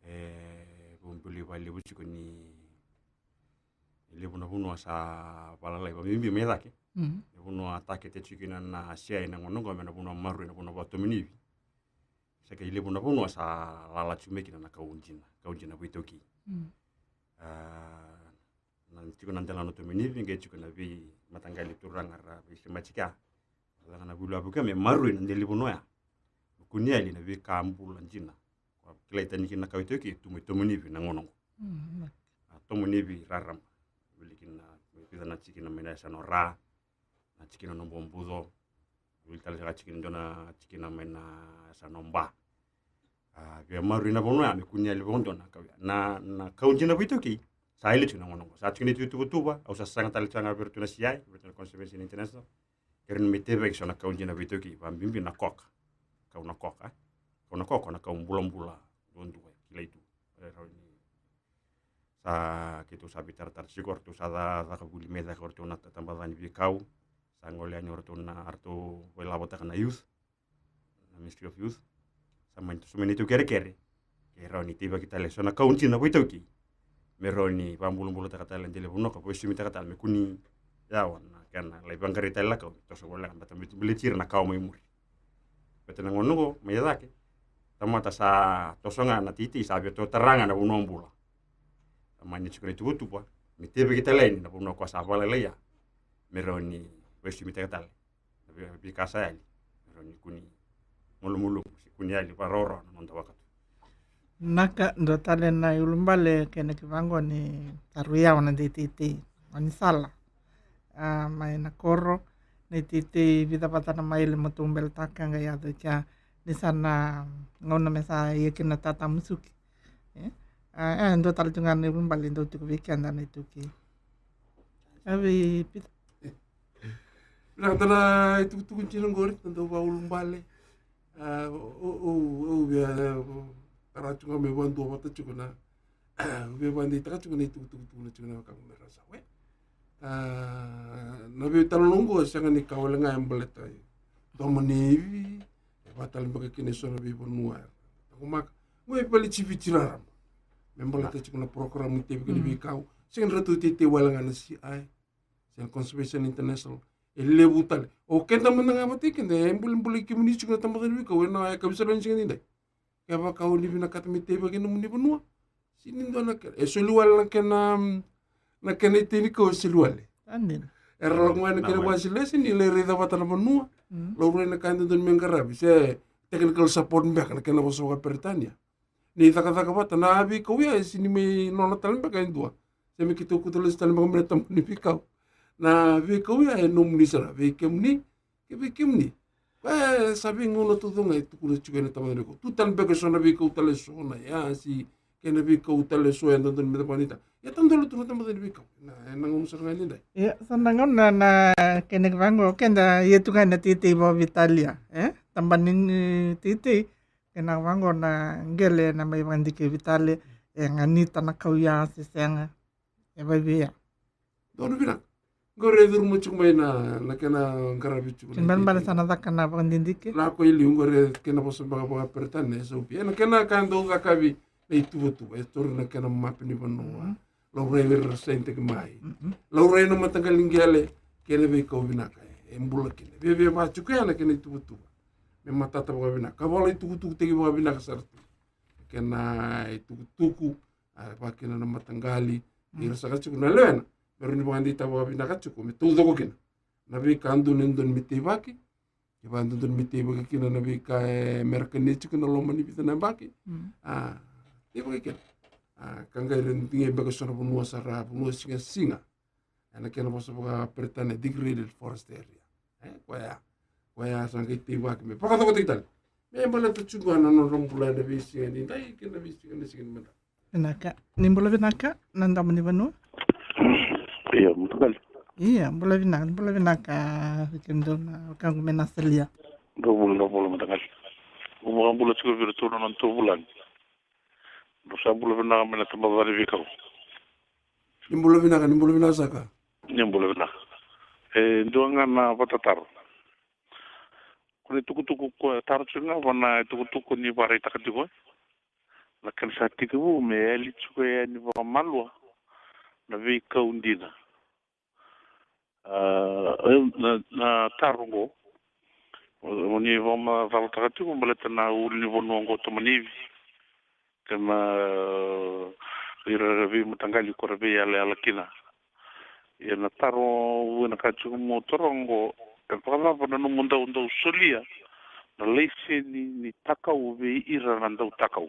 E vakabulai vakalevu tiko ni levu na vanua sa vakalai, vakabibi mai cake. Na vanua target tiko kina na C I na gauna oqo me na vanua maroroi, na vanua vakatominivi. Sa qai levu na vanua sa lala tiko mai kina na kau dina, kau dina vakaitaukei. A, na tiko na delana na tominivi, qai tiko na veimataqali turaga ra veisemati kea. Caka na vuli vakavuke me maroroi na dela ni vanua ya. Kua ni yali na veika bula dina. Ko kilai tani kina na kau iTaukei tu mai tominivi na gauna oqo. A, tominivi raraba. Vili kina, vica na tikina mai na yasana o Ra, na tikina o Nobobuco. Vili tale saka tikina, dua na tikina mai na yasana o Ba. A, via maroroi na vanua ya me kua ni yali vakadua na kau ya. Na, na kau dina vakaitaukei sa yali tiko na gauna oqo. Sa tiko na ituvatuva, au sa saga tale tiko ga vei iratou na C I, vei iratou na Conservation International. Kei ira na me tevaki so na kau dina vakaitaukei, vakabibi na koka. Kau na koka, e? Kau na koka, na kau bulabula duadua, kilai tu. E rawa ni sa, keitou sa veitaratara tiko, o ratou sa ca, caka vuli mai cake o ratou na tabacakacaka ni veikau. Sa gole yani o ratou na, ratou veilavotaka na youth, na Ministry of Youth. Sa mani toso mai neitou kerekere ke rawa ni teivaki tale so na kau dina vakaitaukei me rawa ni vakabulabulataka tale na dela ni vanua ka vakaisosomitaka tale me kua ni yawa na kena lai vaqarai tale na kau, toso voleka, baleta me baleti ira na kawa mai muri. Baleta na gauna oqo mai cake, tamata sa toso ga na teitei, sa via totara ga na vanua bula. Sa mani tiko na ituvatuva me teivaki tale yani na vanua ko sa vakalailai ya me rawa ni vakaisosomitaka tale na vei, veika sa yali, me rawa ni kua ni malumalumu se kua ni yali vakarawarawa na noda waka tu. Naka, dua tale na iulubale kei na kivaqo ni sa rui yawa na dei teitei, o ni sala. A, mai na koro, na iteitei vica vata na maile mo tou beletaka qai yaco i kea, ni sa na gauna me sa ia kina na tata musuki. E? A, e, dua tale tu ga na iulubale e dau tiko vei keda na iTaukei. A, vei Pita. Vinaka, dua na itukutuku dina qori, na dau vakaulubale. A, o, o, o, o via, e, tara tiko ga me vadua vata tiko na, via vadeitaka tiko na itukutuku tiko na tiko na wekaqu me ra sa we. A, na veitalanoa oqo e sega ni ka wale ga e baleta e doma ni ivi, e vatale beka kina e so na veivanua. Takumaka, qo e vale tsi Viti rarama. Me baleta tiko na program ni tevi kei na veikau. Sega ni ratou teitei wale ga na C I. Sega na Conservation International. E levu tale. O keda mada ga vata keda, e bulibuli kemuni tiko na tabacakacaka ni veikau, e na e kavisalo ni siga ni dai. Kevaka o ni vinakata me teivaki na nomuni vanua. Sini dua na kena. E soli wale na kena, mm, na kena itei ni kau e soli wale. Anina. E ra lako mai na kena vasilesi ni lai raica vata na vanua. Mm. Laurai na ka e dodonu me qaravi. Se technical support beka na kena vosa vakaperitania. Ni cakacaka vata na veikau ya e sini mai nona tale beka e dua. Se me keitou kauta lesu tale beka mai na tabana ni veikau. Na veikau ya e nomuni sara, vei kemuni, ke vei kemuni. E sa veigauna tu ga e tukuna tiko ena tabana ni veikau. Tu tale beka e so na veikau tale e so na yasi, kei na veikau tale e so e dodonu me tabanita. Ia tadola tu na tabana ni veikau. Na, ena gauna sara ga ni dai. Ia, sa na gauna na kena vaqo, keda ia tu ga na teitei vakaveitalia, e? Tabana ni teitei, kena vaqo na qele na mai vakadikevi tale, e ganita na kau ya se sega. E vaiveia. Donu vinaka. Qori e curu mai tiko mai na, na kena qaravi tiko. Kena balebale sa na caka na vakadidike. Lako i liu qori e kena vosa beka vakaperitania, S O P. E na kena ka dau cakavi na ituvatuva, e tauri na kena mape ni vanua. Mm. Laurai ira ra sainitaki mai. Mm-hmm. Laurai na mataqali qele, kena veikau vinaka. E bula kina. Viavia va tiko ya na kena ituvatuva. Me matata vakavinaka. Ka vala itukutukutaki vakavinaka sara tu. Kena itukutuku, a, vakakina na mataqali, mm, ira saka tiko na lewena. Me rawa ni vakadeitaka vakavinaka tiko, me taucoko kina. Na veika dodonu, dodonu me teivaki, kevaka dodonu me teivaki kina na veika e Merika ni tiko na loma ni vica na yabaki. Mm. A, teivaki kina. A, ka qai ira ni beka so na vanua sara, vanua sigasiga. Ena kena vosa vakaperitania degraded forest area. E, koya. Koya sa qai teivaki me vakacokotaki tale. Me baleta tu ga na nodra bula ena veisiga ni dai kei na veisiga, na siga ni mada. Vinaka. Ni bula vinaka, na domo ni vanua. Ia, mataqali. Ia, bula vinaka, bula vinaka, kemudou na wekaqu mai Nasalia. Dou bula, dou bula, mataqali. Dou bula, bula tiko vei iratou na nodatou vulagi. Dou sa bula vinaka mai na tabacakacaka ni veikau. Ni bula vinaka, ni bula vinaka saka. Ni bula vinaka. E dua ga na vakatataro. Ko na itukutuku ko taro tiko ga va na itukutuku ni vakaraitaka tiko. Na kena sa tekivu me yali tiko yani vakamalua na veikau dina. A, na, na taro oqo, o, o ni vakamacalataka tiko baleta na ulunivanua oqo Tomanivi kei na ira veimataqali ko ra veiyalayala kina. Ia na taro vinaka tiko mo taro oqo, e vakacava na nomudou dau solia na laiseni ni takau vei ira na dau takau?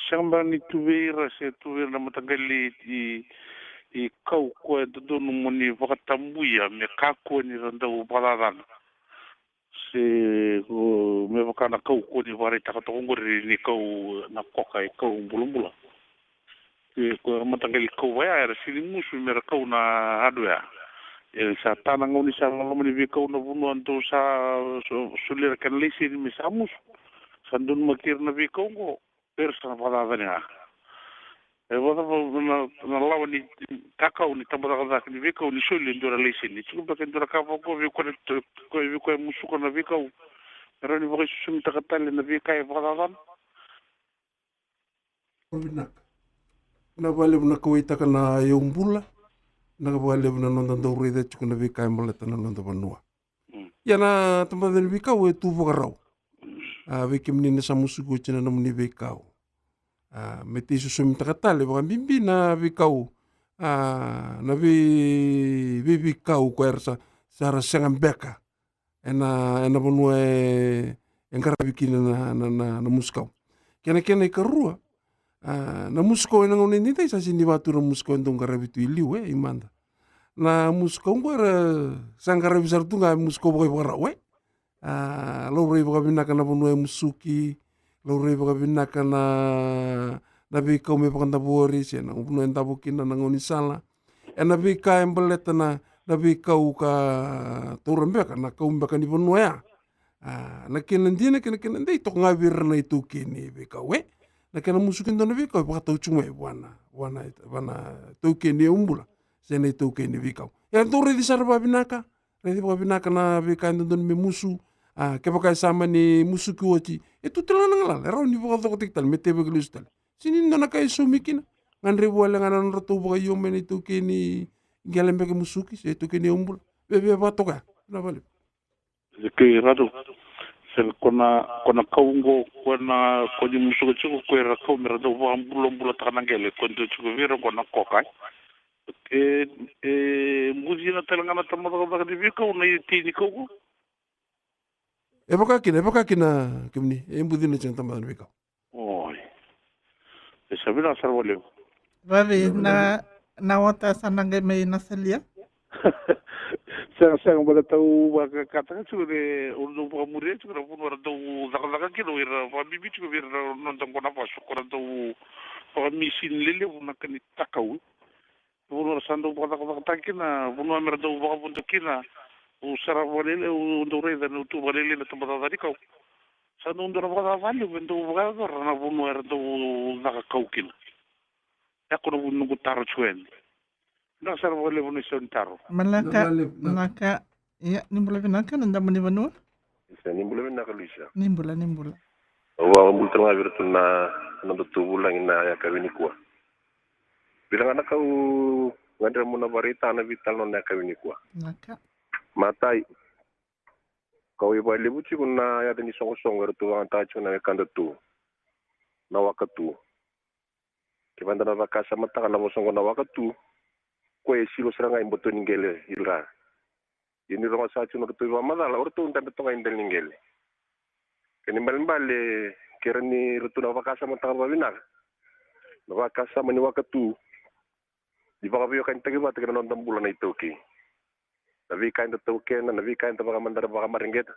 Sega beka ni tu vei ira se tu vei ira na mataqali i, i kau ko e dodonu mo ni vakatabuya me kakua ni ra dau vakacacana. Se ko me vaka na kau ko ni vakaraitaka toka oqori ni kau na koka e kau bulabula. Ke ko e mataqali kau vaya era sini musu me ra kau na hardware. E sa ta na gauna ni sa loloma ni veikau na vanua dou sa so, solia na kena laiseni me sa musu. Sa donumaki ira na veikau oqo. Era sa na vakacacani ga. E vakacava na, na lawa ni takau ni tabacakacaka ni veikau ni soli e dua na laiseni? Tiko beka e dua na ka vaka oqo vei koya na, ko, vei koya e musuka na veikau. E rawa ni vakaisusumitaka tale na veika e vakacacana. Vinaka. Na vakalevu na kauwaitaka na yaubula. Na vakalevu na noda dau raica tiko na veika e baleta na noda vanua. Mm. Ia na tabacakacaka ni veikau e tu vakarau. Mm. A, vei kemuni na sa musuki oti na nomuni veikau. A, me tei sosomitaka tale vakabibi na veikau. A, na vei, vei veikau ko era sa, sa ra sega beka. Ena, ena vanua e, e qaravi kina na, na, na, na musu kau. Kena, kena ikarua, a, na musu kau ena gauna edaidai sa sini vaka tu na musu kau e dau qaravi tu i liu, e, i mada. Na musu kau qo era sa qaravi sara tu ga e musu kau vakaivakarau, e. A, laurai vakavinaka na vanua e musuki, laurai vakavinaka na, na veikau me vakadavori, se na vanua e davo kina na gaunisala. Ena veika e baleta na, na veikau ka taura beka, na kau beka ni vanua ya. A, na kena dina kei na kena dei, toka ga vei ira na itaukei ni veikau, e. Na kena musuki dua na veikau e vakatau tiko mai vua na, vua na, vua na itaukei ni yaubula se na itaukei ni veikau. Ia, dou raici sara vakavinaka, raici vakavinaka na veika e dodonu me musu. A, kevaka e sa mani musuki oti, e tu tale ga na galala e rawa ni vakacokotaki tale me teivaki lesu tale. Sega ni dua na ka e saumi kina. Gadrevi wale ga na nodratou vakaio mai na itaukei ni qele beka e musuki se itaukei ni yaubula. Veve vakatoka ya. Na vale. Kei ratu. Se ko na, ko na kau oqo, ko na, ko ni musuka tiko ko ira kau me ra dau vakabulabulataka na qele, ko dau tiko vei ira ko na koka. E, e bucina tale ga na tabacakacaka ni veikau na itei ni kau oqo. E vaka kina, e vaka kina, kemuni, e bucina tiko na tabacakacaka ni veikau. Oi. E sa vinaka sara vakalevu. Vavi, na, na ota sa na qai mai na salia. Sega, sega, baleta au vakakataka tiko ni au dau vakamuria tiko na vanua era dau cakacaka kina o ira, vakabibi tiko vei ira na noda qo na vasu, ko ra dau vakamisini lelevu na ka ni takau. Vanua era sa dau vakacakacakataka kina, vanua me ra dau vakavodo kina. Au sara vakalailai, au dau raica, au tu vakalailai na tabacakacaka ni kau. Sa dau dua na vakacakacaka levu e dau vakayacora na vanua era dau caka kau kina. Ia ko na vu ni noqu taro tiko yani. Vinaka sara vakalevu na isau ni taro. Malaka, vinaka. Ia, ni bula vinaka, na damu ni vanua. Isa, ni bula vinaka, Luisa. Ni bula, ni bula. Au vakabula tale ga vei iratou na, na nodatou vulagi na yakavi nikua. Vei ira ga na kau, gadreva mo na vakaraitaka na veitalanoa na yakavi nikua. Vinaka. Matai, kau ivakalevu tiko na yaca ni soqosoqo eratou vakayagataka tiko na wekadatou, na wakatu. Kevaka da na vakasamataka na vosa oqo na wakatu, koya e silo sara ga i boto ni qele i ra. Ia ni rogoca sara tiko na nodratou ivakamacala, o ratou dabe toka i dela ni qele. Kena ibalebale, ke rawa ni ratou na vakasamataka vakavinaka na vakasama ni wakatu, ni vakaveiwekanitaki vata kei na noda bula na iTaukei. Na veika eda taukena, na veika eda vakamada, vakamareqeta.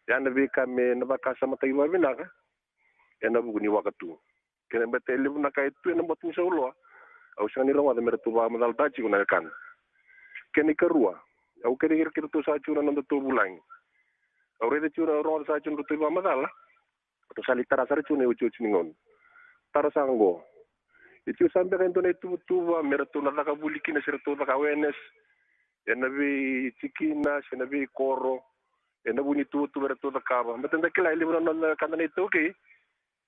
Ia na veika me na vakasamataki vakavinaka ena vuku ni wakatu. Kena bete e levu na ka e tu ena boto ni sauloa, au sega ni rogoca me ratou vakamacalataka tiko na wekana. Kena ikarua, au kerei ira kei ratou sara tiko na nodatou vulagi. Au raica tiko, au rogoca sara tiko na nodatou ivakamacala. Ratou sa lai tara sara tiko na iotioti ni gauna. Taro sa oqo. E tiko sa beka e dua na ituvatuva me ratou na caka vuli kina se ratou caka awareness ena veitikina se na veikoro, ena vuku ni ituvatuva eratou cakava. Baleta da kila e levu na noda wekada na iTaukei,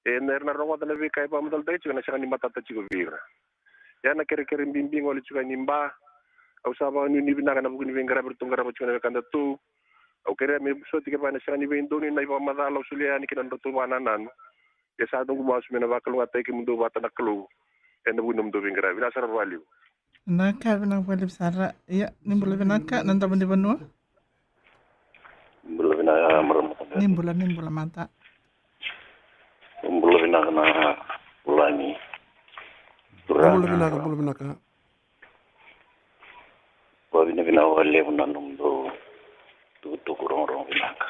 e na, era na rogoca na veika e vakamacalataki tiko, ena sega ni matata tiko vei ira. Ia na kerekere bibi gole tiko yani Ba. Au sa vakanuinui vinaka ena vuku ni veiqaravi eratou qarava tiko na wekadatou. Au kerea me vosoti kevaka ena sega ni veidonui na ivakamacala au solia yani kei na nodratou vakanananu. Ia sa noqu masu me na vakalougatataki kemudou vata na Kalou ena vuku ni nomudou veiqaravi. Vinaka sara vakalevu. Vinaka, vinaka vakalevu sara. Ia, ni bula vinaka, na damu ni vanua. Bula vinaka, marama. Ni bula, ni bula mada. Bula vinaka na vulagi. Bula vinaka, bula vinaka. Vakavinavinaka vakalevu na nomudou tukutuku rogorogo vinaka.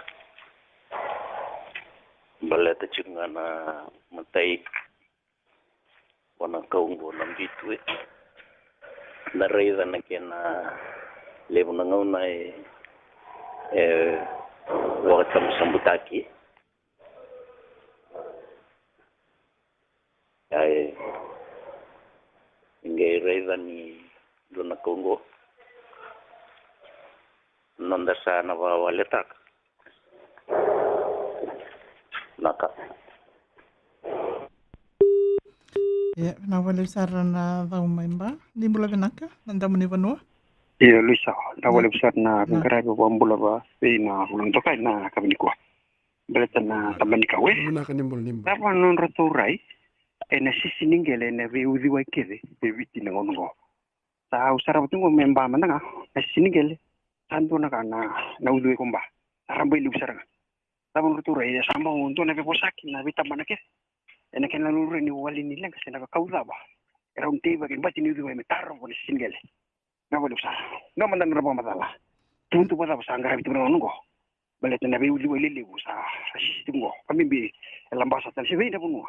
Baleta tiko ga na matai, vua na kau oqo na bitu, e. Na raica na kena levu na gauna e, e vakasabusabutaki. Ia e, e qai raica ni dua na kau oqo noda sa na vakawaletaka. Naka. Ia, vinaka vakalevu sara na cau mai Ba. Ni bula vinaka, na damu ni vanua. Ia, Luisa, vinaka vakalevu sara na qaravi vakabula vei na vulagi toka ena yakavi nikua. Baleta na taba ni kau, e. Vinaka, ni bula, ni bula. Cava na nodratou rai ena sisi ni qele ena veiuciwai kece e Viti na gauna oqo? Sa au sarava tu oqo me Ba mada ga, na sisi ni qele. Sa dua na ka na, na uciwai ko Ba. Sa rabailevu sara ga. Cava na nodratou rai, e sa bau dua na veivosaki na veitabana kece ena kena laurai ni wali ni leqa se na veikau cava e rawa ni teivaki ena bati ni uciwai me tarova na sisi ni qele. Vinaka vakalevu sara. Na mada na vakamacala. Tuvatuva cava sa qaravi tu na gauna oqo? Baleta na veiuciwai lelevu sa, sa sisi tu oqo. Vakabibi e Labasa tale se vei na vanua.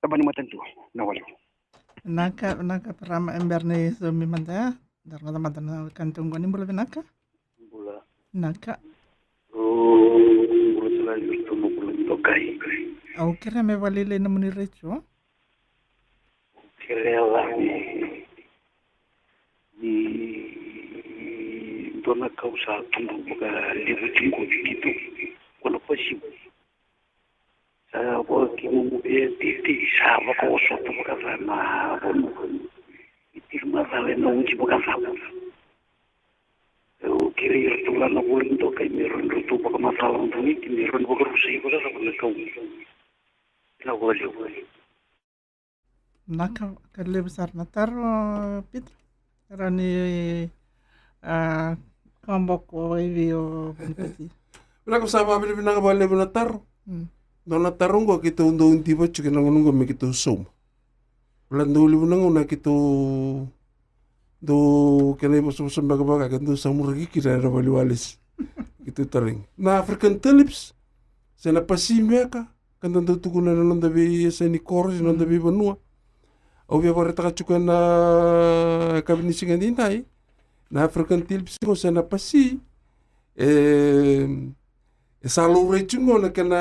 Tabana ni matanitu. Vinaka vakalevu. Vinaka, vinaka Parama, e bera ni saumi mada. Da rogoca mada na wekadatou oqo. Ni bula vinaka. Bula. Vinaka. O Au kerea me vakalailai na nomuni retio. Kerea cake ni dua na kau sa tubu vakalevu tiko vei keitou, ko na pasivu. Sa vakakemumu via titi sa vakaosota vakacava na vanua. Itiri macala ena uji vakacava. Au kerei iratou la na voli dokai me rawa ni ratou vakamacala na doniti me rawa ni vakarusai vakacava na kau. Ina vakalevu. Naka ka levu sara na taro Pita. Rawa ni a kaboko e vei o Vinipati. Vinaka sa vavinavinaka vakalevu na taro. Dua na taro oqo keitou dau diva tiko ena gauna oqo me keitou sauma. Vula dau levu na gauna keitou dau kena ivosavosa beka vaka keitou dau saumuraki kina ena valiwalesi. Keitou tarogi na African tulips se na pasi meka. Ka da dau tukuna ena noda veiyasai ni koro se noda veivanua. Au via vakaraitaka tiko ena yakavi ni siga daidai na African tulips qo se na pasi. E, e sa laurai tiko qo na kena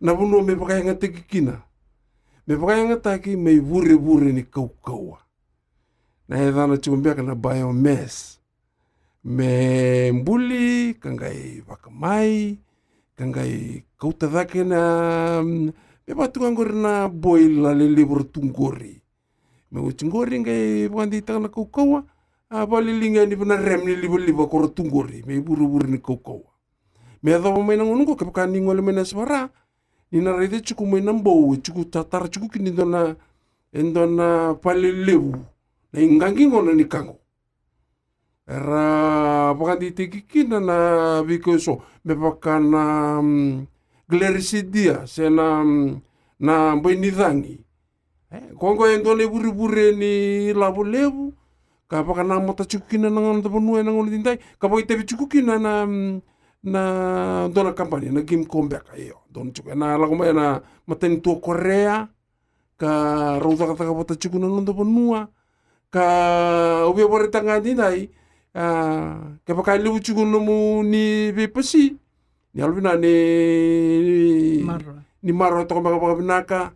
na vanua me vakayagataki kina. Me vakayagataki me ivurevure ni kaukauwa. Na yacana tiko beka na biomass. Me buli ka qai vakamai ka qai kauta cake na me vaka tu ga qori na boil lalevu ra tu qori. Me oti qori qai vakadeitaka na kaukauwa a vakaliliga yani vei na rem ni livaliva ko ra tu qori me ivurevure ni kaukauwa. Me yacova mai na gauna oqo kevaka ni gole mai na yasevara ni na raica tiko mai na bou e tiko tatara tiko kina e dua na e dua na vale levu na iqaqi gona ni kaqo. Era vakadeitaki kina na veikau eso me vaka na gliricidia se na na bai ni cagi. E, koya qo e dua na ivurevure ni lavo levu ka vakanamata tiko kina na noda vanua ena gauna daidai ka vakaitavi tiko kina na na dua na kabani na Gimco beka io dua na tiko ena lako mai ena matanitu o Korea. Ka rau cakacaka vata tiko na noda vanua ka au via vakaraitaka ga daidai. A kevaka e levu tiko nomuni veipasi ni yalo vina ni ni maroroya toka beka vakavinaka.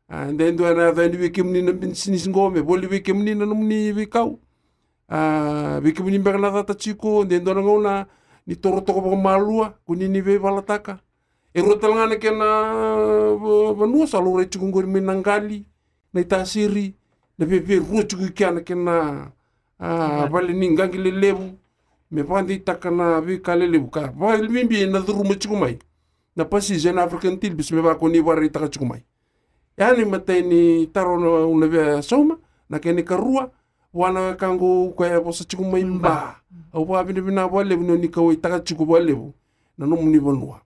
A de dua ena yaco yani vei kemuni na bisinisi qo me voli vei kemuni na nomuni veikau. A vei kemuni beka na cata tiko de dua na gauna ni toro toka vakamalua ko ni ni veivalataka. E rua tale ga na kena vanua sa laurai tiko qori mai na qali na itasiri na veve rua tiko i kea na kena a vale ni qaqi lelevu me vakadeitaka na veika lelevu ka vakabibi na curuma tiko mai na pasi se na African tulips me vaka ko ni vakaraitaka tiko mai. Ia ni matai ni taro na una via sauma na kena ikarua vua na wekaqu koya e vosa tiko mai Ba. Au vakavinavinaka vakalevu ni oni kauwaitaka tiko vakalevu na nomuni vanua.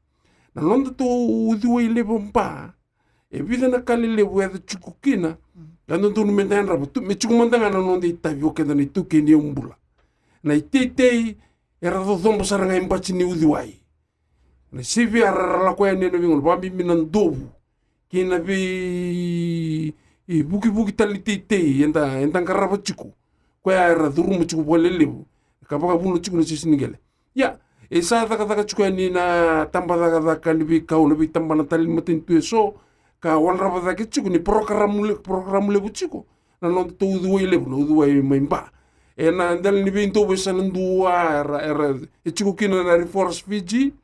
Na nodatou uciwai levu o Ba e vica na ka lelevu e yaco tiko kina ka dodonu meda yadrava tu me tiko mada ga na noda itavi o keda na itaukei ni yaubula. Na iteitei era cocobo sara ga e bati ni uciwai. Na sivia ra lako yani ena veigauna vakabibi na dovu kei na vei vukivuki tale ni teitei eda eda qarava tiko. Koya era curuma tiko vakalelevu ka vakavuna tiko na sisi ni qele. Ia e sa cakacaka tiko yani na taba cakacaka ni veikau na veitabana tale ni matanitu eso ka wadrava cake tiko ni porokaramu le- porokaramu levu tiko na nodatou uciwai levu na uciwai mai Ba. Ena dela ni veidovu e sa na dua era era e tiko kina na Reforest Fiji.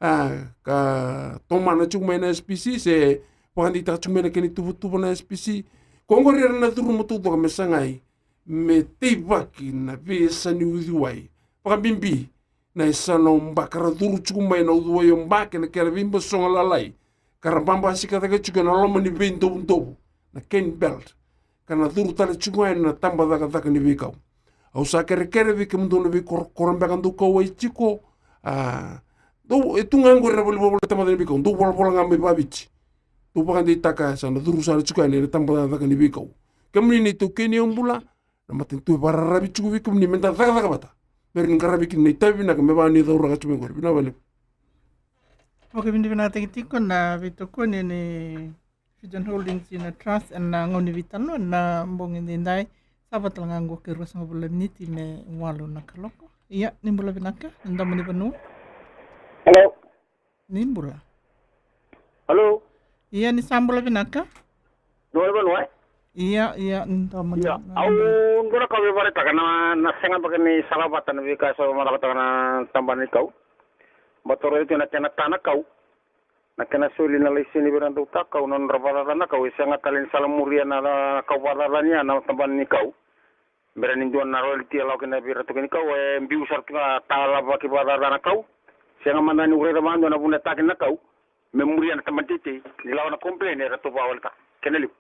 A ka tomana tiko mai na S P C se vakadeitaka tiko mai na kena ituvatuva na S P C. Ko oqori era na curuma taucoko me sagai me teivaki na veiyasa ni uciwai vakabibi na yasana o Ba ka ra curu tiko mai na uciwai o Ba kei na kena veibasoga lalai ka ra babasika cake tiko ena loma ni veidovudovu na cane belt. Ka na curu tale tiko ga ena taba cakacaka ni veikau. Au sa kerekere vei kemudou na veikorokoro beka dou kauwai tiko. A dou e tu ga oqori na valivolavola ni tabacakacaka ni veikau dou volavola ga mai vaviti. Dou vakadeitaka sa na curu sara tiko yani ena taba cakacaka ni veikau. Kemuni na itaukei ni yaubula na matanitu e vakararavi tiko vei kemuni meda cakacaka vata me rawa ni qaravi kina na itavi vinaka me vaka ni cauraka tiko mai oqori. Vinaka vakalevu. Vakavinavinakataki tiko na veitokoni ni Fijian Holdings Unit Trust ena gauna ni veitalanoa ena bogi edaidai. Sa vata tale ga oqo ke ruasagavulu na miniti me walu na kaloko. Ia ni bula vinaka na domo ni vanua. Hello. Ni bula. Ia, ni sa bula vinaka. Dua e vanua, e? Ia, ia, ni dua mani. Ia, au dua na ka au via vakaraitaka na, na sega beka ni sala vata na veika e sa macala taka na tabana ni kau. Baleta o raica tu na kena ta na kau, na kena soli na laiseni vei ira na dau ta kau, na nodra vakacaca na kau, e sega tale ni sala muria na, na kau vakacacani ya na tabana ni kau. Bera ni dua na royalty e lako kina vei ira na taukei ni kau, e biu sara tu ga, ta lavaki vakacaca na kau. Sega mada ni raica vakadua na vuna e ta kina na kau me muria na tabana teitei ni lako na complain, e ratou vakawaleta. Kena levu.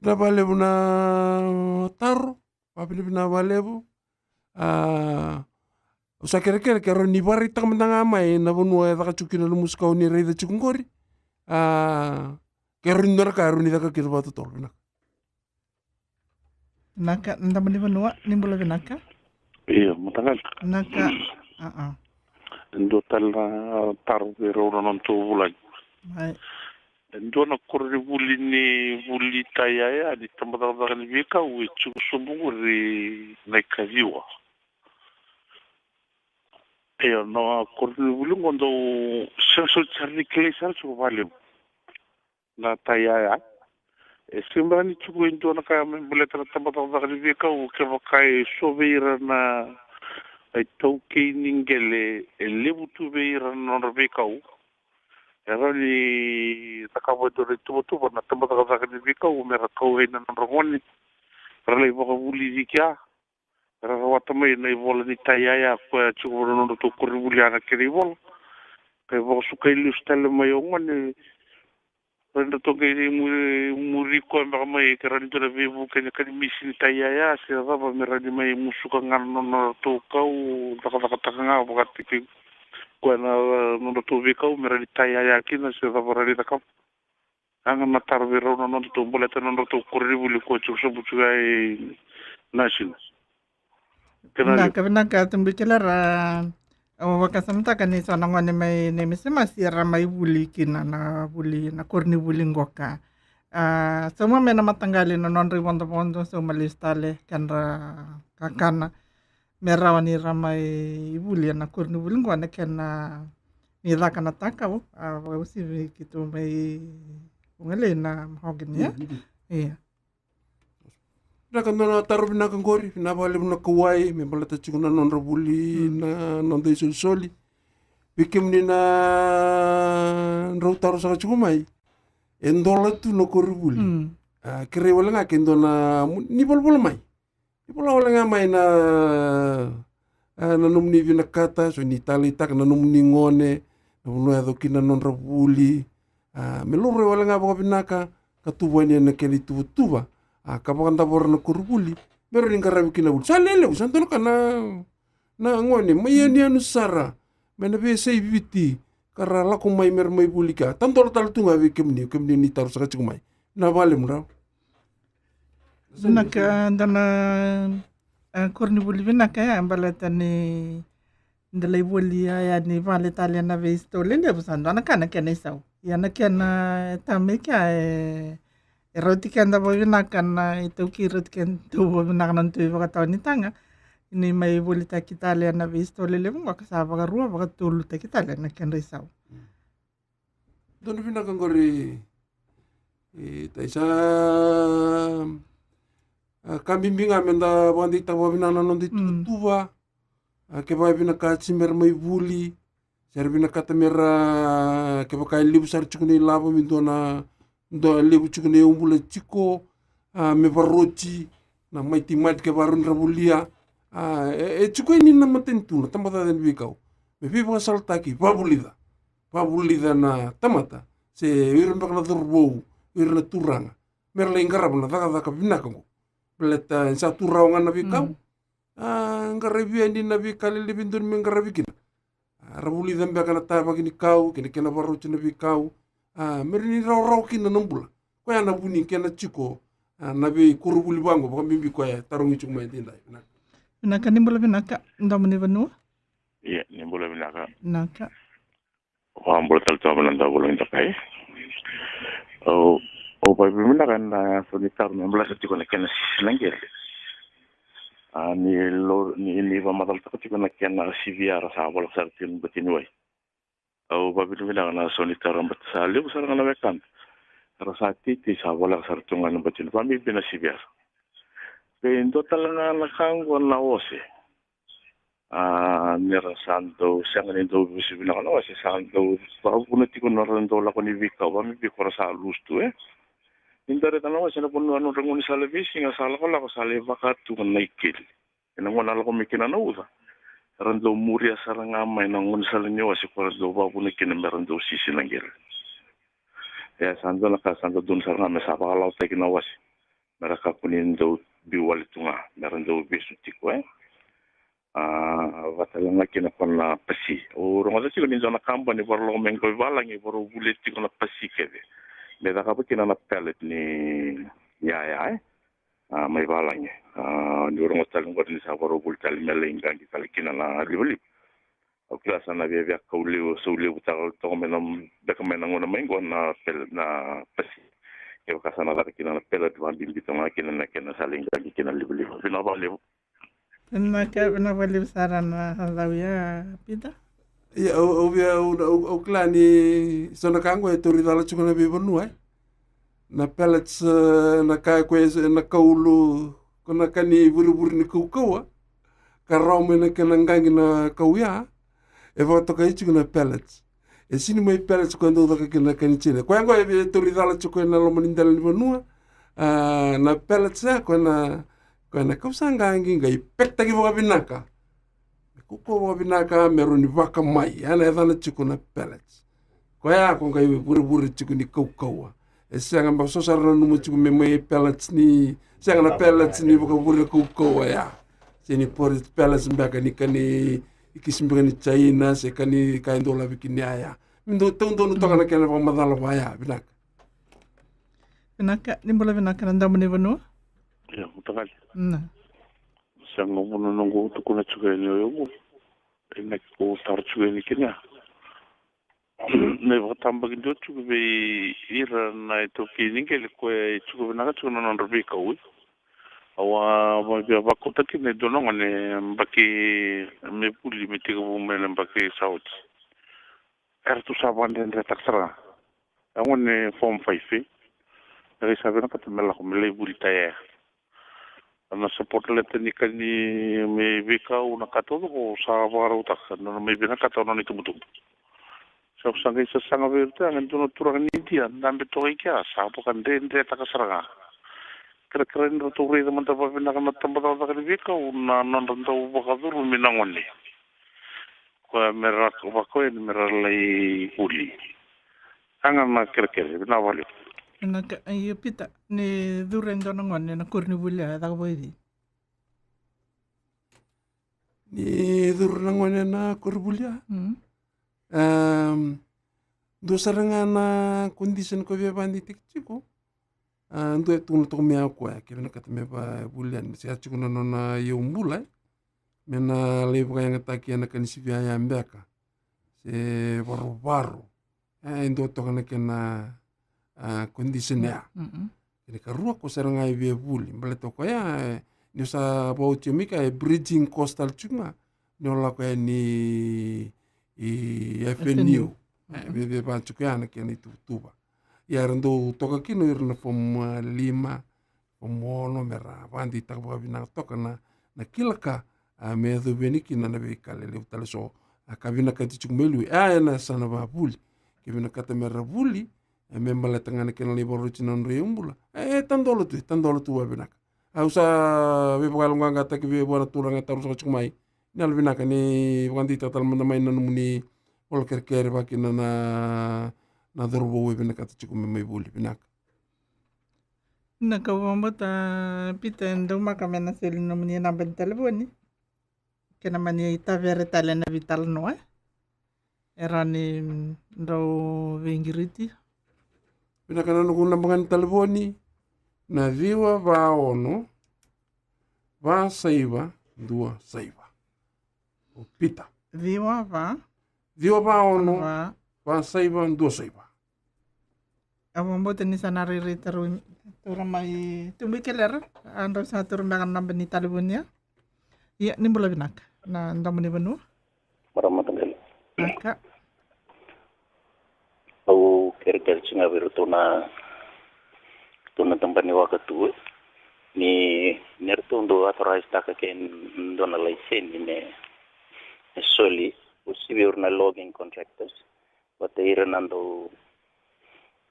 Vinaka vakalevu na taro, vavinavinaka vakalevu. A, au sa kerekere ke rawa ni vakaraitaka mada ga mai na vanua e caka tiko kina na musu kau ni raica tiko qori. A, ke rawa ni dua na ka e rawa ni caka kina vakatotolo, vinaka. Vinaka, na dama ni vanua, ni bula vinaka. Io, mataqali. Vinaka, a, a. Dua tale na taro vei rau na nodatou vulagi. Mai. E dua na koronivuli ni vuli tai yaya ni tabacakacaka ni veikau e tiko sobu qori na ikaciwa. Io, na koronivuli qo dau sega soti sara ni kilai sara tiko vakalevu na tai yaya. E sega beka ni tiko e dua na ka me baleta na tabacakacaka ni veikau, kevaka e so vei ira na, na itaukei ni qele e levu tu vei ira na nodra veikau. E rawa ni cakava e dua na ituvatuva na tabacakacaka ni veikau me ra kau yani na nodra gone, ra lai vakavulici kea, ra rawata mai na ivola ni tai yaya koya tiko vua na nodratou koronivuli, a na kena ivola. Ka vakasukai lesu tale mai o gone, ratou qai muri, muri koya beka mai ke rawa ni dua na veivuke ni ka ni misi ni tai yaya se cava, me rawa ni mai musuka ga na nodratou kau, cakacakataka ga vakataki koya na nodratou veikau me rawa ni tai yaya kina se cava rawa ni cakava. A ga na taro vei rau na nodratou, baleta na nodratou koronivuli koya tiko sobu tiko ya e Nasina. Kena levu. Vinaka, vinaka, Tubuikelara. Au vakasamataka ni so na gone mai Naimasimasi era mai vuli kina na vuli, na koronivuli qoka. A, sauma mai na mataqali na nodra ivodovodo, sauma lesu tale kedra kakana me rawa ni ra mai vuli ena koronivuli qo, na kena ni caka na takau, a, vakauasivi keitou mai Vugalei na mahogany, ia. Mm, mm. Ia. Vinaka, dua na taro vinaka qori, vinaka vakalevu na kauwai me baleta tiko na nodra vuli, mm, na noda isolisoli. Vei kemuni na drau taro saka tiko mai, e dola tu na koronivuli. Mm. A, kerei wale ga ke dua na, ni volavola mai. Ni vola wale ga mai na, a, na nomuni vinakata, so ni taleitaka na nomuni gone, na vanua e yaco kina na nodra vuli. A, me laurai wale ga vakavinaka ka tuvani ena kena ituvatuva. A, ka vakadavora na koronivuli me rawa ni qaravi kina vuli. Sa lelevu, sa dua na ka na, na gone mai yanuyanu sara mai na veiyasai Viti ka ra lako mai me ra mai vuli ka. Tadola tale tu ga vei kemuni, kemuni ni taro saka tiko mai. Na vale mrau. Vinaka, dua na, e, koronivuli vinaka ya, e baleta ni da lai voli ya, ya ni vale tale na veisitau lelevu, sa dua na ka na kena isau. Ia na kena, e, tamai kea, e, e rauti keda vakavinaka na itaukei, rauti keda vakavinaka na nodatou ivakatawa ni taga. Ni mai volitaki tale na veisitau lelevu qoka, sa vakarua, vakatolutaki tale na kedra isau. Dua na vinaka qori, e, tai sa, a, ka bibi ga me da vakadeitaka vakavinaka na noda ituvatuva. A, kevaka e vinakati me ra mai vuli, se ra vinakata me ra, kevaka e levu sara tiko na ilavo, me dua na, dua levu tiko na iyaubula tiko, a, me varoti na maiti mati kevaka rawa ni ra volia. A, e, e tiko yani na matanitu, na tabacakacaka ni veikau, me veivakasalataki, vavulica. Vavulica na tamata, se o ira beka na cauravou, o ira na turaga, me ra lai qarava na cakacaka vinaka qo. Baleta ni sa tu rawa ga na veikau. Mm. A, qaravi yani na veika lelevu e dodonu me qaravi kina. A, ra vulica beka na tavaki ni kau kei na kena varauti na veikau. A, me rawa ni rawarawa kina na bula. Koya na vu ni kena tiko, a, na veikoronivuli vaqo, vakabibi koya e tarogi tiko mai edaidai. Vinaka. Vinaka, ni bula vinaka, domo ni vanua. Ia, ni bula vinaka. Vinaka. Vakabula tale tu mai na dauvulagi dakai. Au, au vakavinavinaka ena so ni taro me baleta tiko na kena sisi na qele. A, ni lo, ni, ni vakamacalataka tiko na kena sivia ra sa vola sara tiko na bati ni wai. Au vavinavinaka na sau ni taro, bata sa levu sara ga na wekada era sa teitei, sa voleka sara tu ga na bati ni vabibi na siviyara. Pe dua tale ga na ka oqo na ose. A, ni ra sa dau sega ni dau vesu vinaka na ose, sa dau vakavuna tiko na ra dau lako ni veikau, vabibi ko ra sa lusu tu, e. Ni da raica na ose na vanua, nodra gaunisala veisiga sa lakolako, sa lai vaka tu ga na ikeli. Ena gauna lako mai kina na uca, era dau muria sara ga mai na gaunisala ni ose ko ra dau vakavuna kina me ra dau sisi na qele. E, sa dua na ka sa dau donu sara ga me sa vakalawataki na ose, me ra kakua ni dau biu wale tu ga, me ra dau vesu tiko, e. A, vata tale ga kina ko na pasi. Au rogoca tiko ni dua na kabani vakarau lako mai qo i valagi, vakarau vulia tiko na pasi kece me cakava kina na pellet ni yaya, e. A, mai valagi. A, niu rogoca tale qori ni sa vakarau vuli tale me lai qaqi tale kina na livaliva. Au kila sa na viavia kau levu, sau levu tale toka mai na, beka mai na gauna mai qo na pel-, na pasi. Kevaka sa na caka kina na pellet, vabibi toka ga kina na kena sa lai qaqi kina na livaliva. Vinaka vakalevu. Vinaka, vinaka vakalevu sara na caucau ya, Pita. Ia, au, au via, au, au, au kila ni so na ka qo e tauri cala tiko na veivanua, e. Na pellets, e, na ka ko e, na kaulu, ko na ka ni vurevure ni kaukauwa, ka rawa mai na kena qaqi na kau ya, e vakatokai tiko na pellets. E sini mai pellets ko e dau caka kina na ka ni China. Koya qo e tauri cala tiko ena loma ni dela ni vanua, a, na pellets ya, ko na, ko na kau sa qaqi, qai pekitaki vakavinaka. Me kaukauwa vakavinaka, me rawa ni vaka mai. Ya na yacana tiko na pellets. Koya ko qai vurevure tiko ni kaukauwa. E sega beka so sara nanuma tiko me mai pellets ni, sega na pellets ni vakavure kaukauwa ya. Se ni porridge pellets beka ni ka ni kisi beka ni China, se ka ni ka e dolavi kina ya. Me dau taudonu toka na kena vakamacala vaya, vinaka. Vinaka, ni bula vinaka na damu ni vanua. Ia, mataqali. Na. Sega mo na noqu tukuna tiko yani o yau. Ena ko taro tiko yani kina. Na ivakatabakidua tiko vei ira na itaukei ni qele ko e tiko vinaka tiko na nodra veikau. Au a via vakauta kina e dua na gone baki me vuli me tekivu mai na baki sa oti. Era tu sa vakadredretaka sara ga. E gone form five, e. E qai sa vinakata me lako me lai vuli ta yaya. Na support letter ni ka ni me veikau na ka taucoko sa vakarautaka, na nona mai vinakata o nona itubutubu. Sa, sa qai sasaga vei ira tu ya, e dua na turaga ni Idia, dabe toka i kea, sa vakadredretaka sara ga. Kerekere ni ratou raica mada vakavinaka na tabacakacaka ni veikau, na nodra dau vakacurumi na gone. Koya me ra, vaka koya ni me ra lai vuli. Yaga na kerekere, vinaka vakalevu. Vinaka, io Pita, ni curu e dua na gone ena koronivuli ya, e caka vakaevei? Ni curu na gone ena koronivuli ya? Mm. Em, dua sara ga na condition ko via vakadeitaki tiko. A, dua e tukuna toka mai o koya, ke vinakata me vuli yani, se a tiko na nona iyaubula, e. Me na lai vakayagataki ena ka ni sivi yaya beka. Se varovaro. E, e dua toka na kena, a, condition ya. Mm-mm. Kena ikarua ko sara ga e via vuli. Baleta o koya, e, ni sa vakaoti mai ka e bridging course tale tiko ga. Ni o lako yani i F N U. F N U. E, me via vaka tiko ya na kena ituvatuva. Ia era dau toka kina o ira na form, a, lima, form ono, me ra vakadeitaka vakavinaka toka na, na kila ka, a, me yacovi yani kina na veika lelevu tale so, a, ka vinakati tiko mai liu. A, ena yasana vakavuli. Ke vinakata me ra vuli, e, me baleta ga na kena lai vakaroti na nodra iyaubula. E, e tadola tu, e tadola tu vakavinaka. Au sa veivakayaloqaqataki vei vua na turaga e taroga tiko mai. Ni yalovinaka ni vakadeitaka tale mada mai na nomuni vola kerekere vaka kina na, na cauravou e vinakata tiko me mai vuli, vinaka. Na ka au vakabauta, Pita, e daumaka me na soli nomuni naba ni talevoni. Kena mani tavere tale na veitalanoa, e? E rawa ni, mm, drau veiqiriti. Vinaka, na noqu naba ga ni talevoni na ciwa va ono va saiva dua saiva. O Pita. Ciwa va? Ciwa va ono va saiva dua saiva. Au vakabauta ni sa na rairai taura, taura mai Tubuikelera, a drau sa taura beka na naba ni talevoni ya. Ia, ni bula vinaka na damu ni vanua. Marama mataqali. Vinaka. kerekere tiko ga vei iratou na, iratou na tabana ni waka tu, ni, ni ratou dau authorize-taka ke dua na laiseni me, me soli, uasivi ira na logging contractors, vata ira na dau,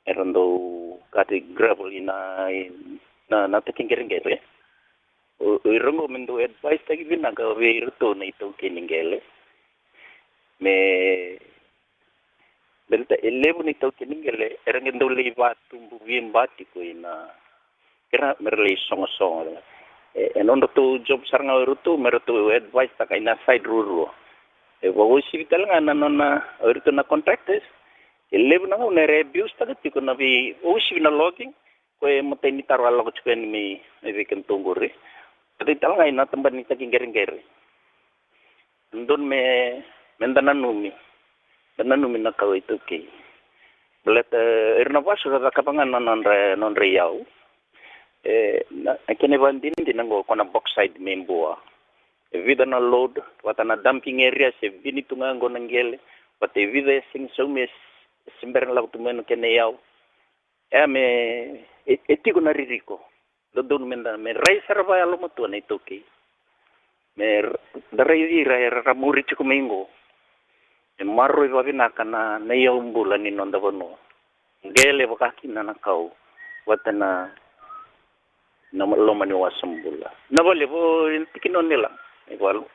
era dau kati gravel ina, na, na taki qereqere. O, o ira qo me dau advice-taki vinaka vei iratou na itaukei ni qele. Me, baleta e levu na itaukei ni qele, era qai dau lai vatubu veiba tiko ina, kera me ra lai sogosogo. E, e nodratou job sara ga o iratou, me ratou advice-taka ina side ruarua. E vakauasivi tale ga na nona, o iratou na contractors, e levu na gauna era abuse-taka tiko na vei, vakauasivi na logging, koya e matai ni taro a lako tiko yani mai, mai vei kedatou qori. Matai tale ga ina tabana ni taki qereqere. Dodonu me, me da nanumi, da nanumi na kau iTaukei. Baleta, e, ira na vasu ra cakava ga na nodra, nodra iyau. E, na, na kena ivakadinadina qo ko na bauxite mai Bua. E vica na load, vata na dumping area, se vini tu ga qo na qele, vata e vica e sega ni saumi, e se bera ni lako tu mai na kena iyau. E, me, e, e tiko na ririko. Dodonu me da, me rai sara vakayalomatua na iTaukei. Me r-, da raici ira era ra muri tiko mai qo. Me maroroi vakavinaka na, na iyau bula ni noda vanua. Qele vaka kina na kau. Vata na, na loma ni wasa bula. Na vale vo, tikina o Nila. Ni valu.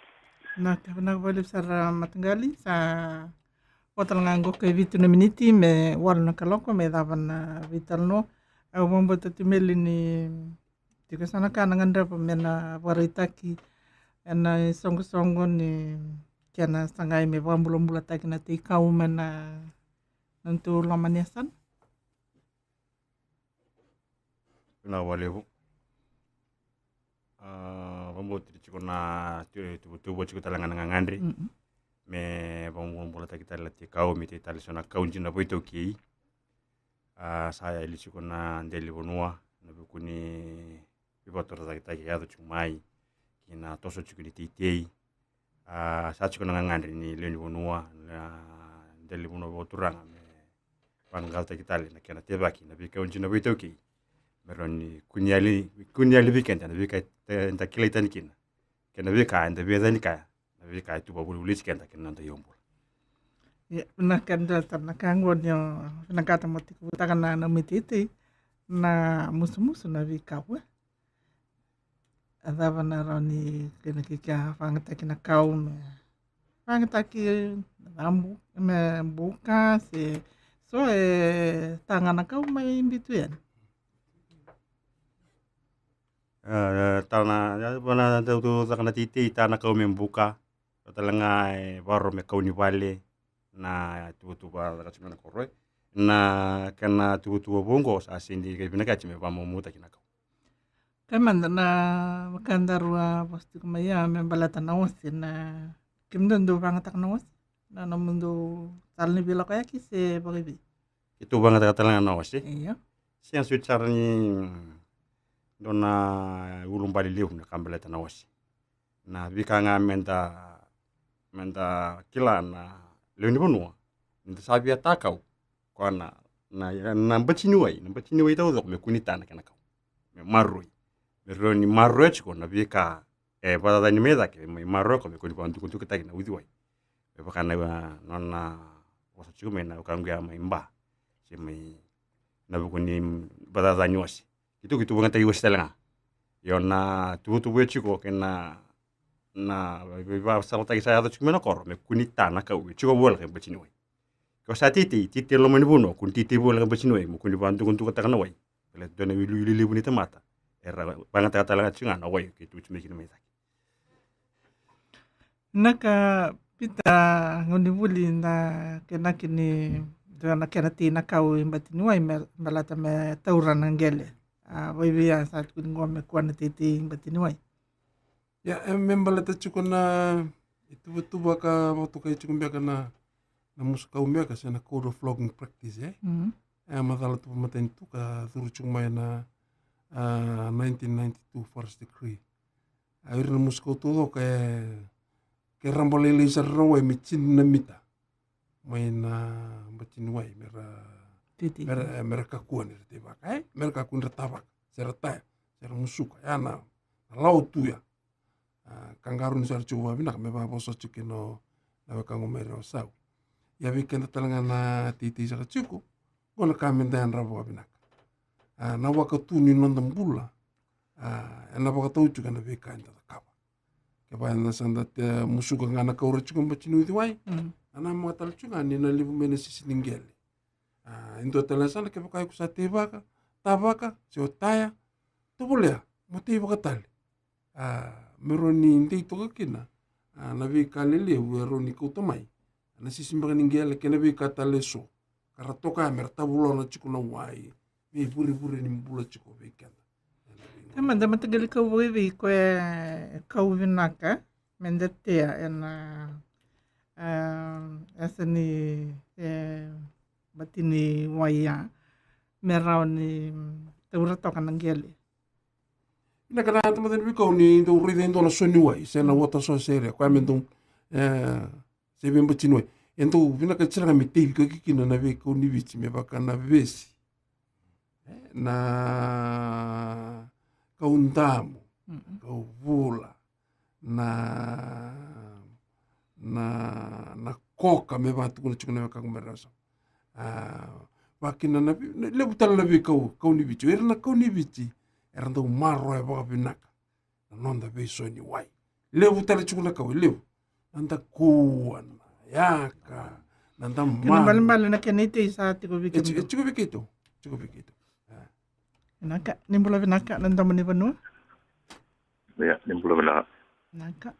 Na ka, na vale sara mataqali, sa vo tale ga qo ka e vitu na miniti me walu na kaloko me cava na veitalanoa. Au vakabauta tu Meli ni tiko sa na ka na gadreva me na vakaraitaki ena isoqosoqo ni kena sagai me vakabulabulataki na teikau mai na, na nodatou loma ni yasana. Vinaka vakalevu. A, vakabauti tiko na tu-, tu-, tuvatuva tiko tale ga na gagadre. Mm-mm. Me vakabulabulataki tale na teikau, me tei tale so na kau dina vakaitaukei. A, sa yali tiko na dela ni vanua, na vuku ni veivakatorocaketaki e yaco tiko mai, kei na toso tiko ni teitei. A, sa tiko na gagadre ni lewe ni vanua, na dela ni vanua vakaturaga me vaqaqacotaki tale na kena tevaki na veikau dina vakaitaukei. Me rawa ni kune yali, kune yali vei keda na veika e, eda kilai tani kina. Kei na veika eda via yacani kaya, na veika e tu vakavolivoliti keda kei na noda iyau bula. Ia, vinaka, dua tale na ka qo ni o vinakata mo tekivutaka na, na nomu iteitei, na musumusu na veikau, e. A cava na rawa ni kena kika vakayagataki na kau me vakayagataki na bu-, me buka se so e taga na kau mai bitu yani. E, e, ta na, e, vana dau tu caka na teitei, ta na kau me buka. Vata tale ga e varo me kau ni vale, na tuvatuva caka tiko mai na koro, e. Na kena tuvatuva vou qo sa sega ni kai vinakati me vakamomotaki na kau. Kai mada na vaka daru a vosa tiko mai ya me baleta na ose, na kemudou dou vagataka na ose? Na nomudou sala ni veilakoyaki se vakaivei? Keitou vagataka tale ga na ose. Io. Sega soti sara ni dua na ulubale levu na ka baleta na ose. Na veika ga meda, meda kila na lewe ni vanua, nida sa via ta kau, koya na, na, na bati ni wai, na bati ni wai taucoko me kua ni ta na kena kau. Me maroroi. Me rawa ni maroroya tiko na veika e vakacacani mai cake, me maroroya koya me kua ni vakadukadukataki na uciwai. Me vaka na, a, nona vosa tiko mai na wekaqu ya mai Ba. Se mai na vuku ni vakacacani ose. Keitou, keitou vakayagataki ose tale ga. Io, na tuvatuva e tiko kei na, na veivakasalataki sa yaco tiko mai na koro, me kua ni ta na kau, e tiko voleka e bati ni wai. Ke o sa teitei, teitei loma ni vanua, kua ni teitei voleka e bati ni wai, mo kua ni vakadukadukataka na wai. Baleta dua na iwiliwili levu ni tamata era vakayagataka tale ga tiko ga na wai keitou tiko mai kina mai cake. Na ka, Pita, gauna ni vuli na kena kini, dua na kena tei na kau i bati ni wai me baleta me taura na qele. A, vakaivei a sa tukuni qo me kua na teitei i bati ni wai? Ia, e me baleta tiko na ituvatuva ka vakatokai tiko beka na, na musu kau beka se na code of logging practice, e? Mm. E a macala tu vakamatanitu ka curu tiko mai na, a, nineteen ninety-two forest decree. A, ira na musu kau taucoko e, ke raba lailai sara na wai me tini na mita mai na bati ni wai me ra Titi. Mera, mera kakua ni ra teivaka, e? Mera kakua ni ra tavaka, se ra taya, se ra musuka. Ya na, na lawa tu ya. A, ka qarauni sara tiko vakavinaka me vakavosa tiko kina o na wekaqu mai Rewasau. Ia vei keda tale ga na teitei saka tiko, qo na ka meda yadra vakavinaka. A, na waka tu ni noda bula, a, ena vakatau tiko ena veika eda cakava. Kevaka eda sa da te musuka ga na kaura tiko bati ni uciwai, a, na maka tale tiko ga ni na levu mai na sisi ni qele. A, e dua tale na sala kevaka iko sa teivaka, tavaka, se o taya, tovolea mo teivaka tale. A, me rawa ni dei toka kina, a, na veika lelevu e rawa ni kauta mai na sisi baka ni qele kei na veika tale eso, ka ra toka ya me ra tavulona tiko na wai, veivurevure ni bula tiko vei keda. Ka mada mataqali kau vakaivei koya e kau vinaka meda tea ena, a, yasa ni, e, bati ni wai ya me rawa ni taura toka na qele. Vinaka na tamata ni veikau ni dau raica e dua na so ni wai se na water source area, koya me dau, e, se vei bati ni wai. E dau vinaka sara ga me tei vei kau kina na veikau ni Viti me vaka na vesi, e, na kau damu, kau vula, na, na, na koka me vakatukuna tiko na wekaqu mai Rewasau. A, vakina na, na levu tale na veikau, kau ni Viti. Ira na kau ni Viti era dau maroroya vakavinaka na noda veiso ni wai. Levu tale tiko na kau, e levu. Na dakua, na yaka, na damana. Kena balebale na kena itei sa tiko vei keitou. E tiko vei keitou. Tiko vei keitou. A. Vinaka, ni bula vinaka na domo ni vanua. Ia, ni bula vinaka. Vinaka.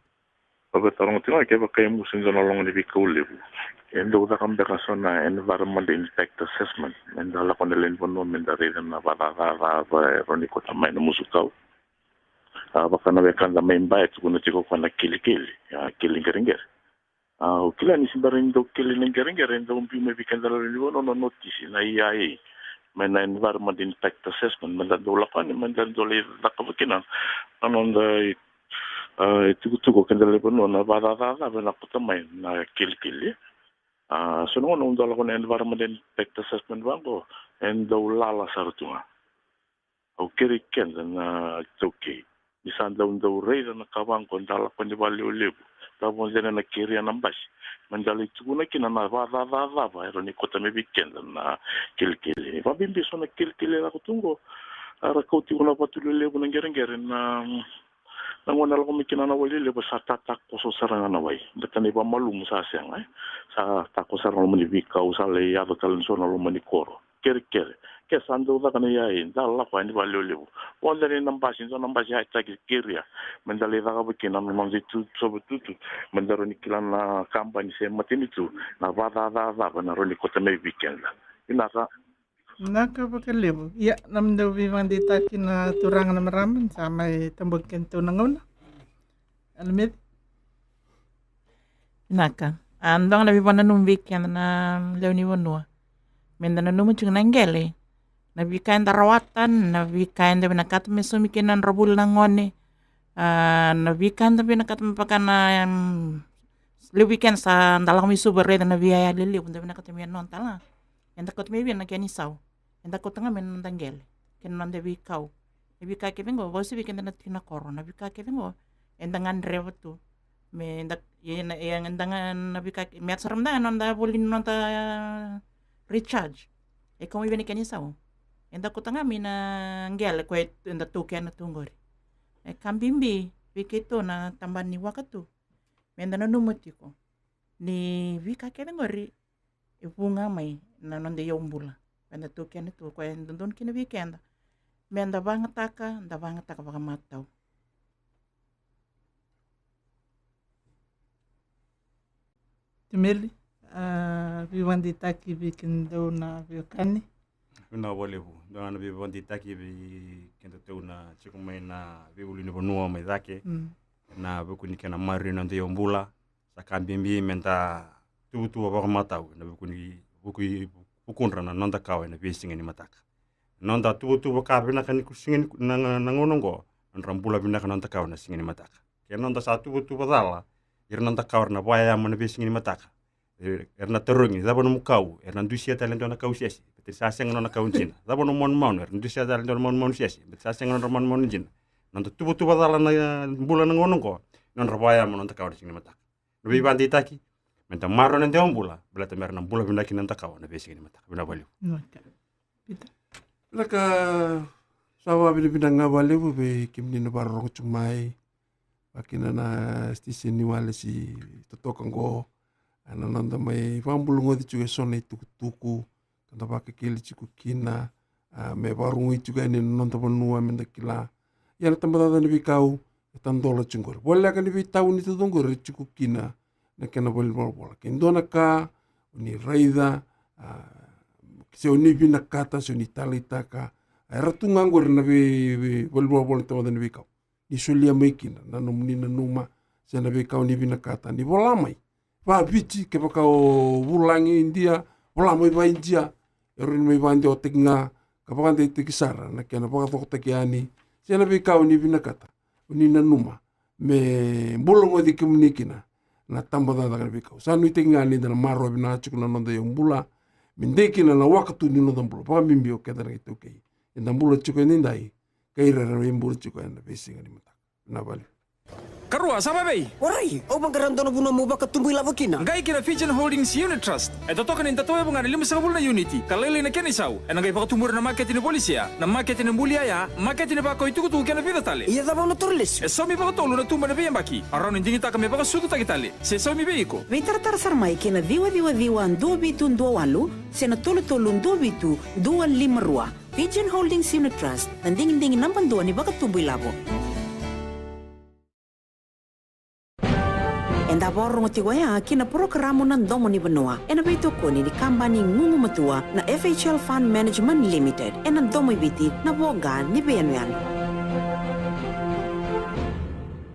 Au via taroga tiko ga kevaka e musu e dua na logo ni veikau levu, e dau caka beka so na environment impact assessment me da lako na lewe ni vanua me da raica na vakacaca e rawa ni kauta mai na musu kau. A, vaka na wekada mai Ba e tukuna tiko koya na kelikeli, a, keli qereqere. A, au kila ni se bera ni dau keli na qereqere, e dau biu mai vei keda na lewe ni vanua na notisi na E I A mai na environment impact assessment, me da dau lako yani me da dau lai cakava kina na noda, a, itukutuku o keda na lewe ni vanua na vakacaca cava ena kauta mai na kelikeli. A, so na gauna au dau lako na environment impact assessment vaqo, e dau lala sara tu ga. Au kerei keda na iTaukei ni sa dau dau raica na ka vaqo, da lako yani vakalevulevu, da vodo yani ena keria na basi me da lai tukuna kina na vakacaca cava e rawa ni kauta mai vei keda na kelikeli. Vakabibi so na kelikeli e lako tu qo, era kau tiko na vatu lelevu na qereqere na, na gauna e lako mai kina na wai lelevu sa tatakoso sara ga na wai. Baleta na ivakamalumu sa sega, e? Sa takoso sara na loma ni veikau, sa lai yaco tale na so na loma ni koro. Kerekere. Ke sa dau caka na E I A, da lako yani vakalevulevu. Vodo yani na basi, dua na basi e haitaki, keria me da lai cakava kina na noda itutu, sova tutu, me da rawa ni kila na kabani se matanitu na vakacaca cava na rawa ni kauta mai vei keda. Vinaka. Vinaka vakalevu. Ia, na nomudou veivakadeitaki na turaga na marama, ni sa mai tabaki kedatou na gauna. Alameci. Vinaka. A, dua ga na veivakananumi vei keda na lewe ni vanua. Meda nanuma tiko na qele, na veika eda rawata, na veika eda vinakata me saumi kina na nodra vuli na gone. A, na veika eda vinakata me vaka na, em, levu vei keda sa da lako mai Suva, raica na veiyaya lelevu da vinakata me noda tale ga. Eda kauta mai vei na kena isau. Eda kauta ga mai na noda qele kei na noda veikau. Na veika kece qo, vakauasivi keda na tiki na koro, na veika kece qo eda gadreva tu. Me da, e, na, e, eda ga na veika, me yaco sara mada ga na noda voli ni noda recharge. E kau mai vei na kena isau. Eda kauta ga mai na qele ko eda taukena tu qori. E ka bibi vei keitou na tabana ni waka tu, meda nanuma tiko ni veika kece qori e vu ga mai na noda iyaubula. Eda taukena tu, koya e dodonu kina vei keda meda vagataka, da vagataka vakamatau. Temeli, a, veivakadeitaki vei kemudou na veiwekani. Vinaka vakalevu. Dua na veivakadeitaki vei kedatou na tiko mai na veiulunivanua mai cake. Mm. Na vuku ni kena maroroi na noda iyaubula. Sa ka bibi meda tuvatuva vakamatau ena vuku ni, vuku i, vukudra na noda kawa ena veisiga ni mataka. Noda tuvatuva ka vinaka ni ku siga ni, na, na, na gauna oqo, nodra bula vinaka na noda kawa ena siga ni mataka. Ke noda sa tuvatuva cala, ira na noda kawa era na vakayama na veisiga ni mataka. E, era na tarogi, cava nomu kau? Era na dusia tale e dua na kau sese. Baleta sa sega na nona kawa dina. Cava na manumanu, era dusia tale e dua na manumanu sese. Baleta sa sega na nodra manumanu dina. Noda tuvatuva cala na, e, bula na gauna oqo, nodra vakayaco na noda kawa ni siga ni mataka. Na veivakadeitaki, meda maroroya na dewa bula, baleta mera na bula vinaka kina na noda kawa na veisiga ni mataka. Vinaka vakalevu. Vinaka. Vinaka, sa vakavinavinaka ga vakalevu vei kemuni na vakarorogo tiko mai, vakakina na station ni walesi totoka oqo, ena noda mai vakabulagoci tiko eso na itukutuku ka da vakekeli tiko kina, a, me vakarogoi tiko yani na noda vanua, meda kila. Ia na tabacakacaka ni veikau e tadola tiko qori. Voleka ni veitau ni tucake qori e tiko kina na kena valenivolavola. Ke dua na ka o ni raica, a, se o ni vinakata, se o ni taleitaka, a, era tu ga qori na vei, vei valenivolavola ni tabacakacaka ni veikau. Ni solia mai kina na nomuni nanuma se na veikau ni vinakata, ni vola mai. Vakaviti, kevaka o vulagi Idia, vola mai vakaIdia. E rawa ni mai vakadewataki ga ka vakadeitaki sara na kena vakacokotaki yani se na veikau ni vinakata, o ni nanuma me bulagoci kemuni kina na tabacakacaka ni veikau. Sa nuitaki ga ni da na maroroya vinaka tiko na noda iyaubula, me dei kina na wakatu ni noda bula, vakabibi o keda na iTaukei. Eda bula tiko edaidai, kei ira era bula tiko ena veisiga ni mataka. Vinaka vakalevu. Karua, sa vavei? Warai, au vaqara dua na vanua meu vakatubu ilavo kina. Qai kina Fijian Holdings Unit Trust. E totoka ni da tauyavu ga na limasagavulu na uniti, ka lailai na kena isau. Ena qai vakatubu ira na makete ni volisea, na makete ni buli yaya, makete ni vakau itukutuku kei na vica tale. Ia cava au na toro lesu? E saumi vakatolu na tuba ena veiyabaki. A rawa ni digitaka me vakasucutaki tale, se saumi vei iko. Veitaratara sara mai kei na ciwa ciwa ciwa dua vitu dua walu se na tolu tolu dua vitu dua lima rua. Fijian Holdings Unit Trust, na digidigi naba dua ni vakatubu ilavo. Eda vakarorogo tiko oya ki na porokaramu Na Domo ni Vanua, ena veitokoni ni kabani gugumatua na F H L Fund Management Limited, ena Domo i Viti, na voqa ni veiyanuyanu.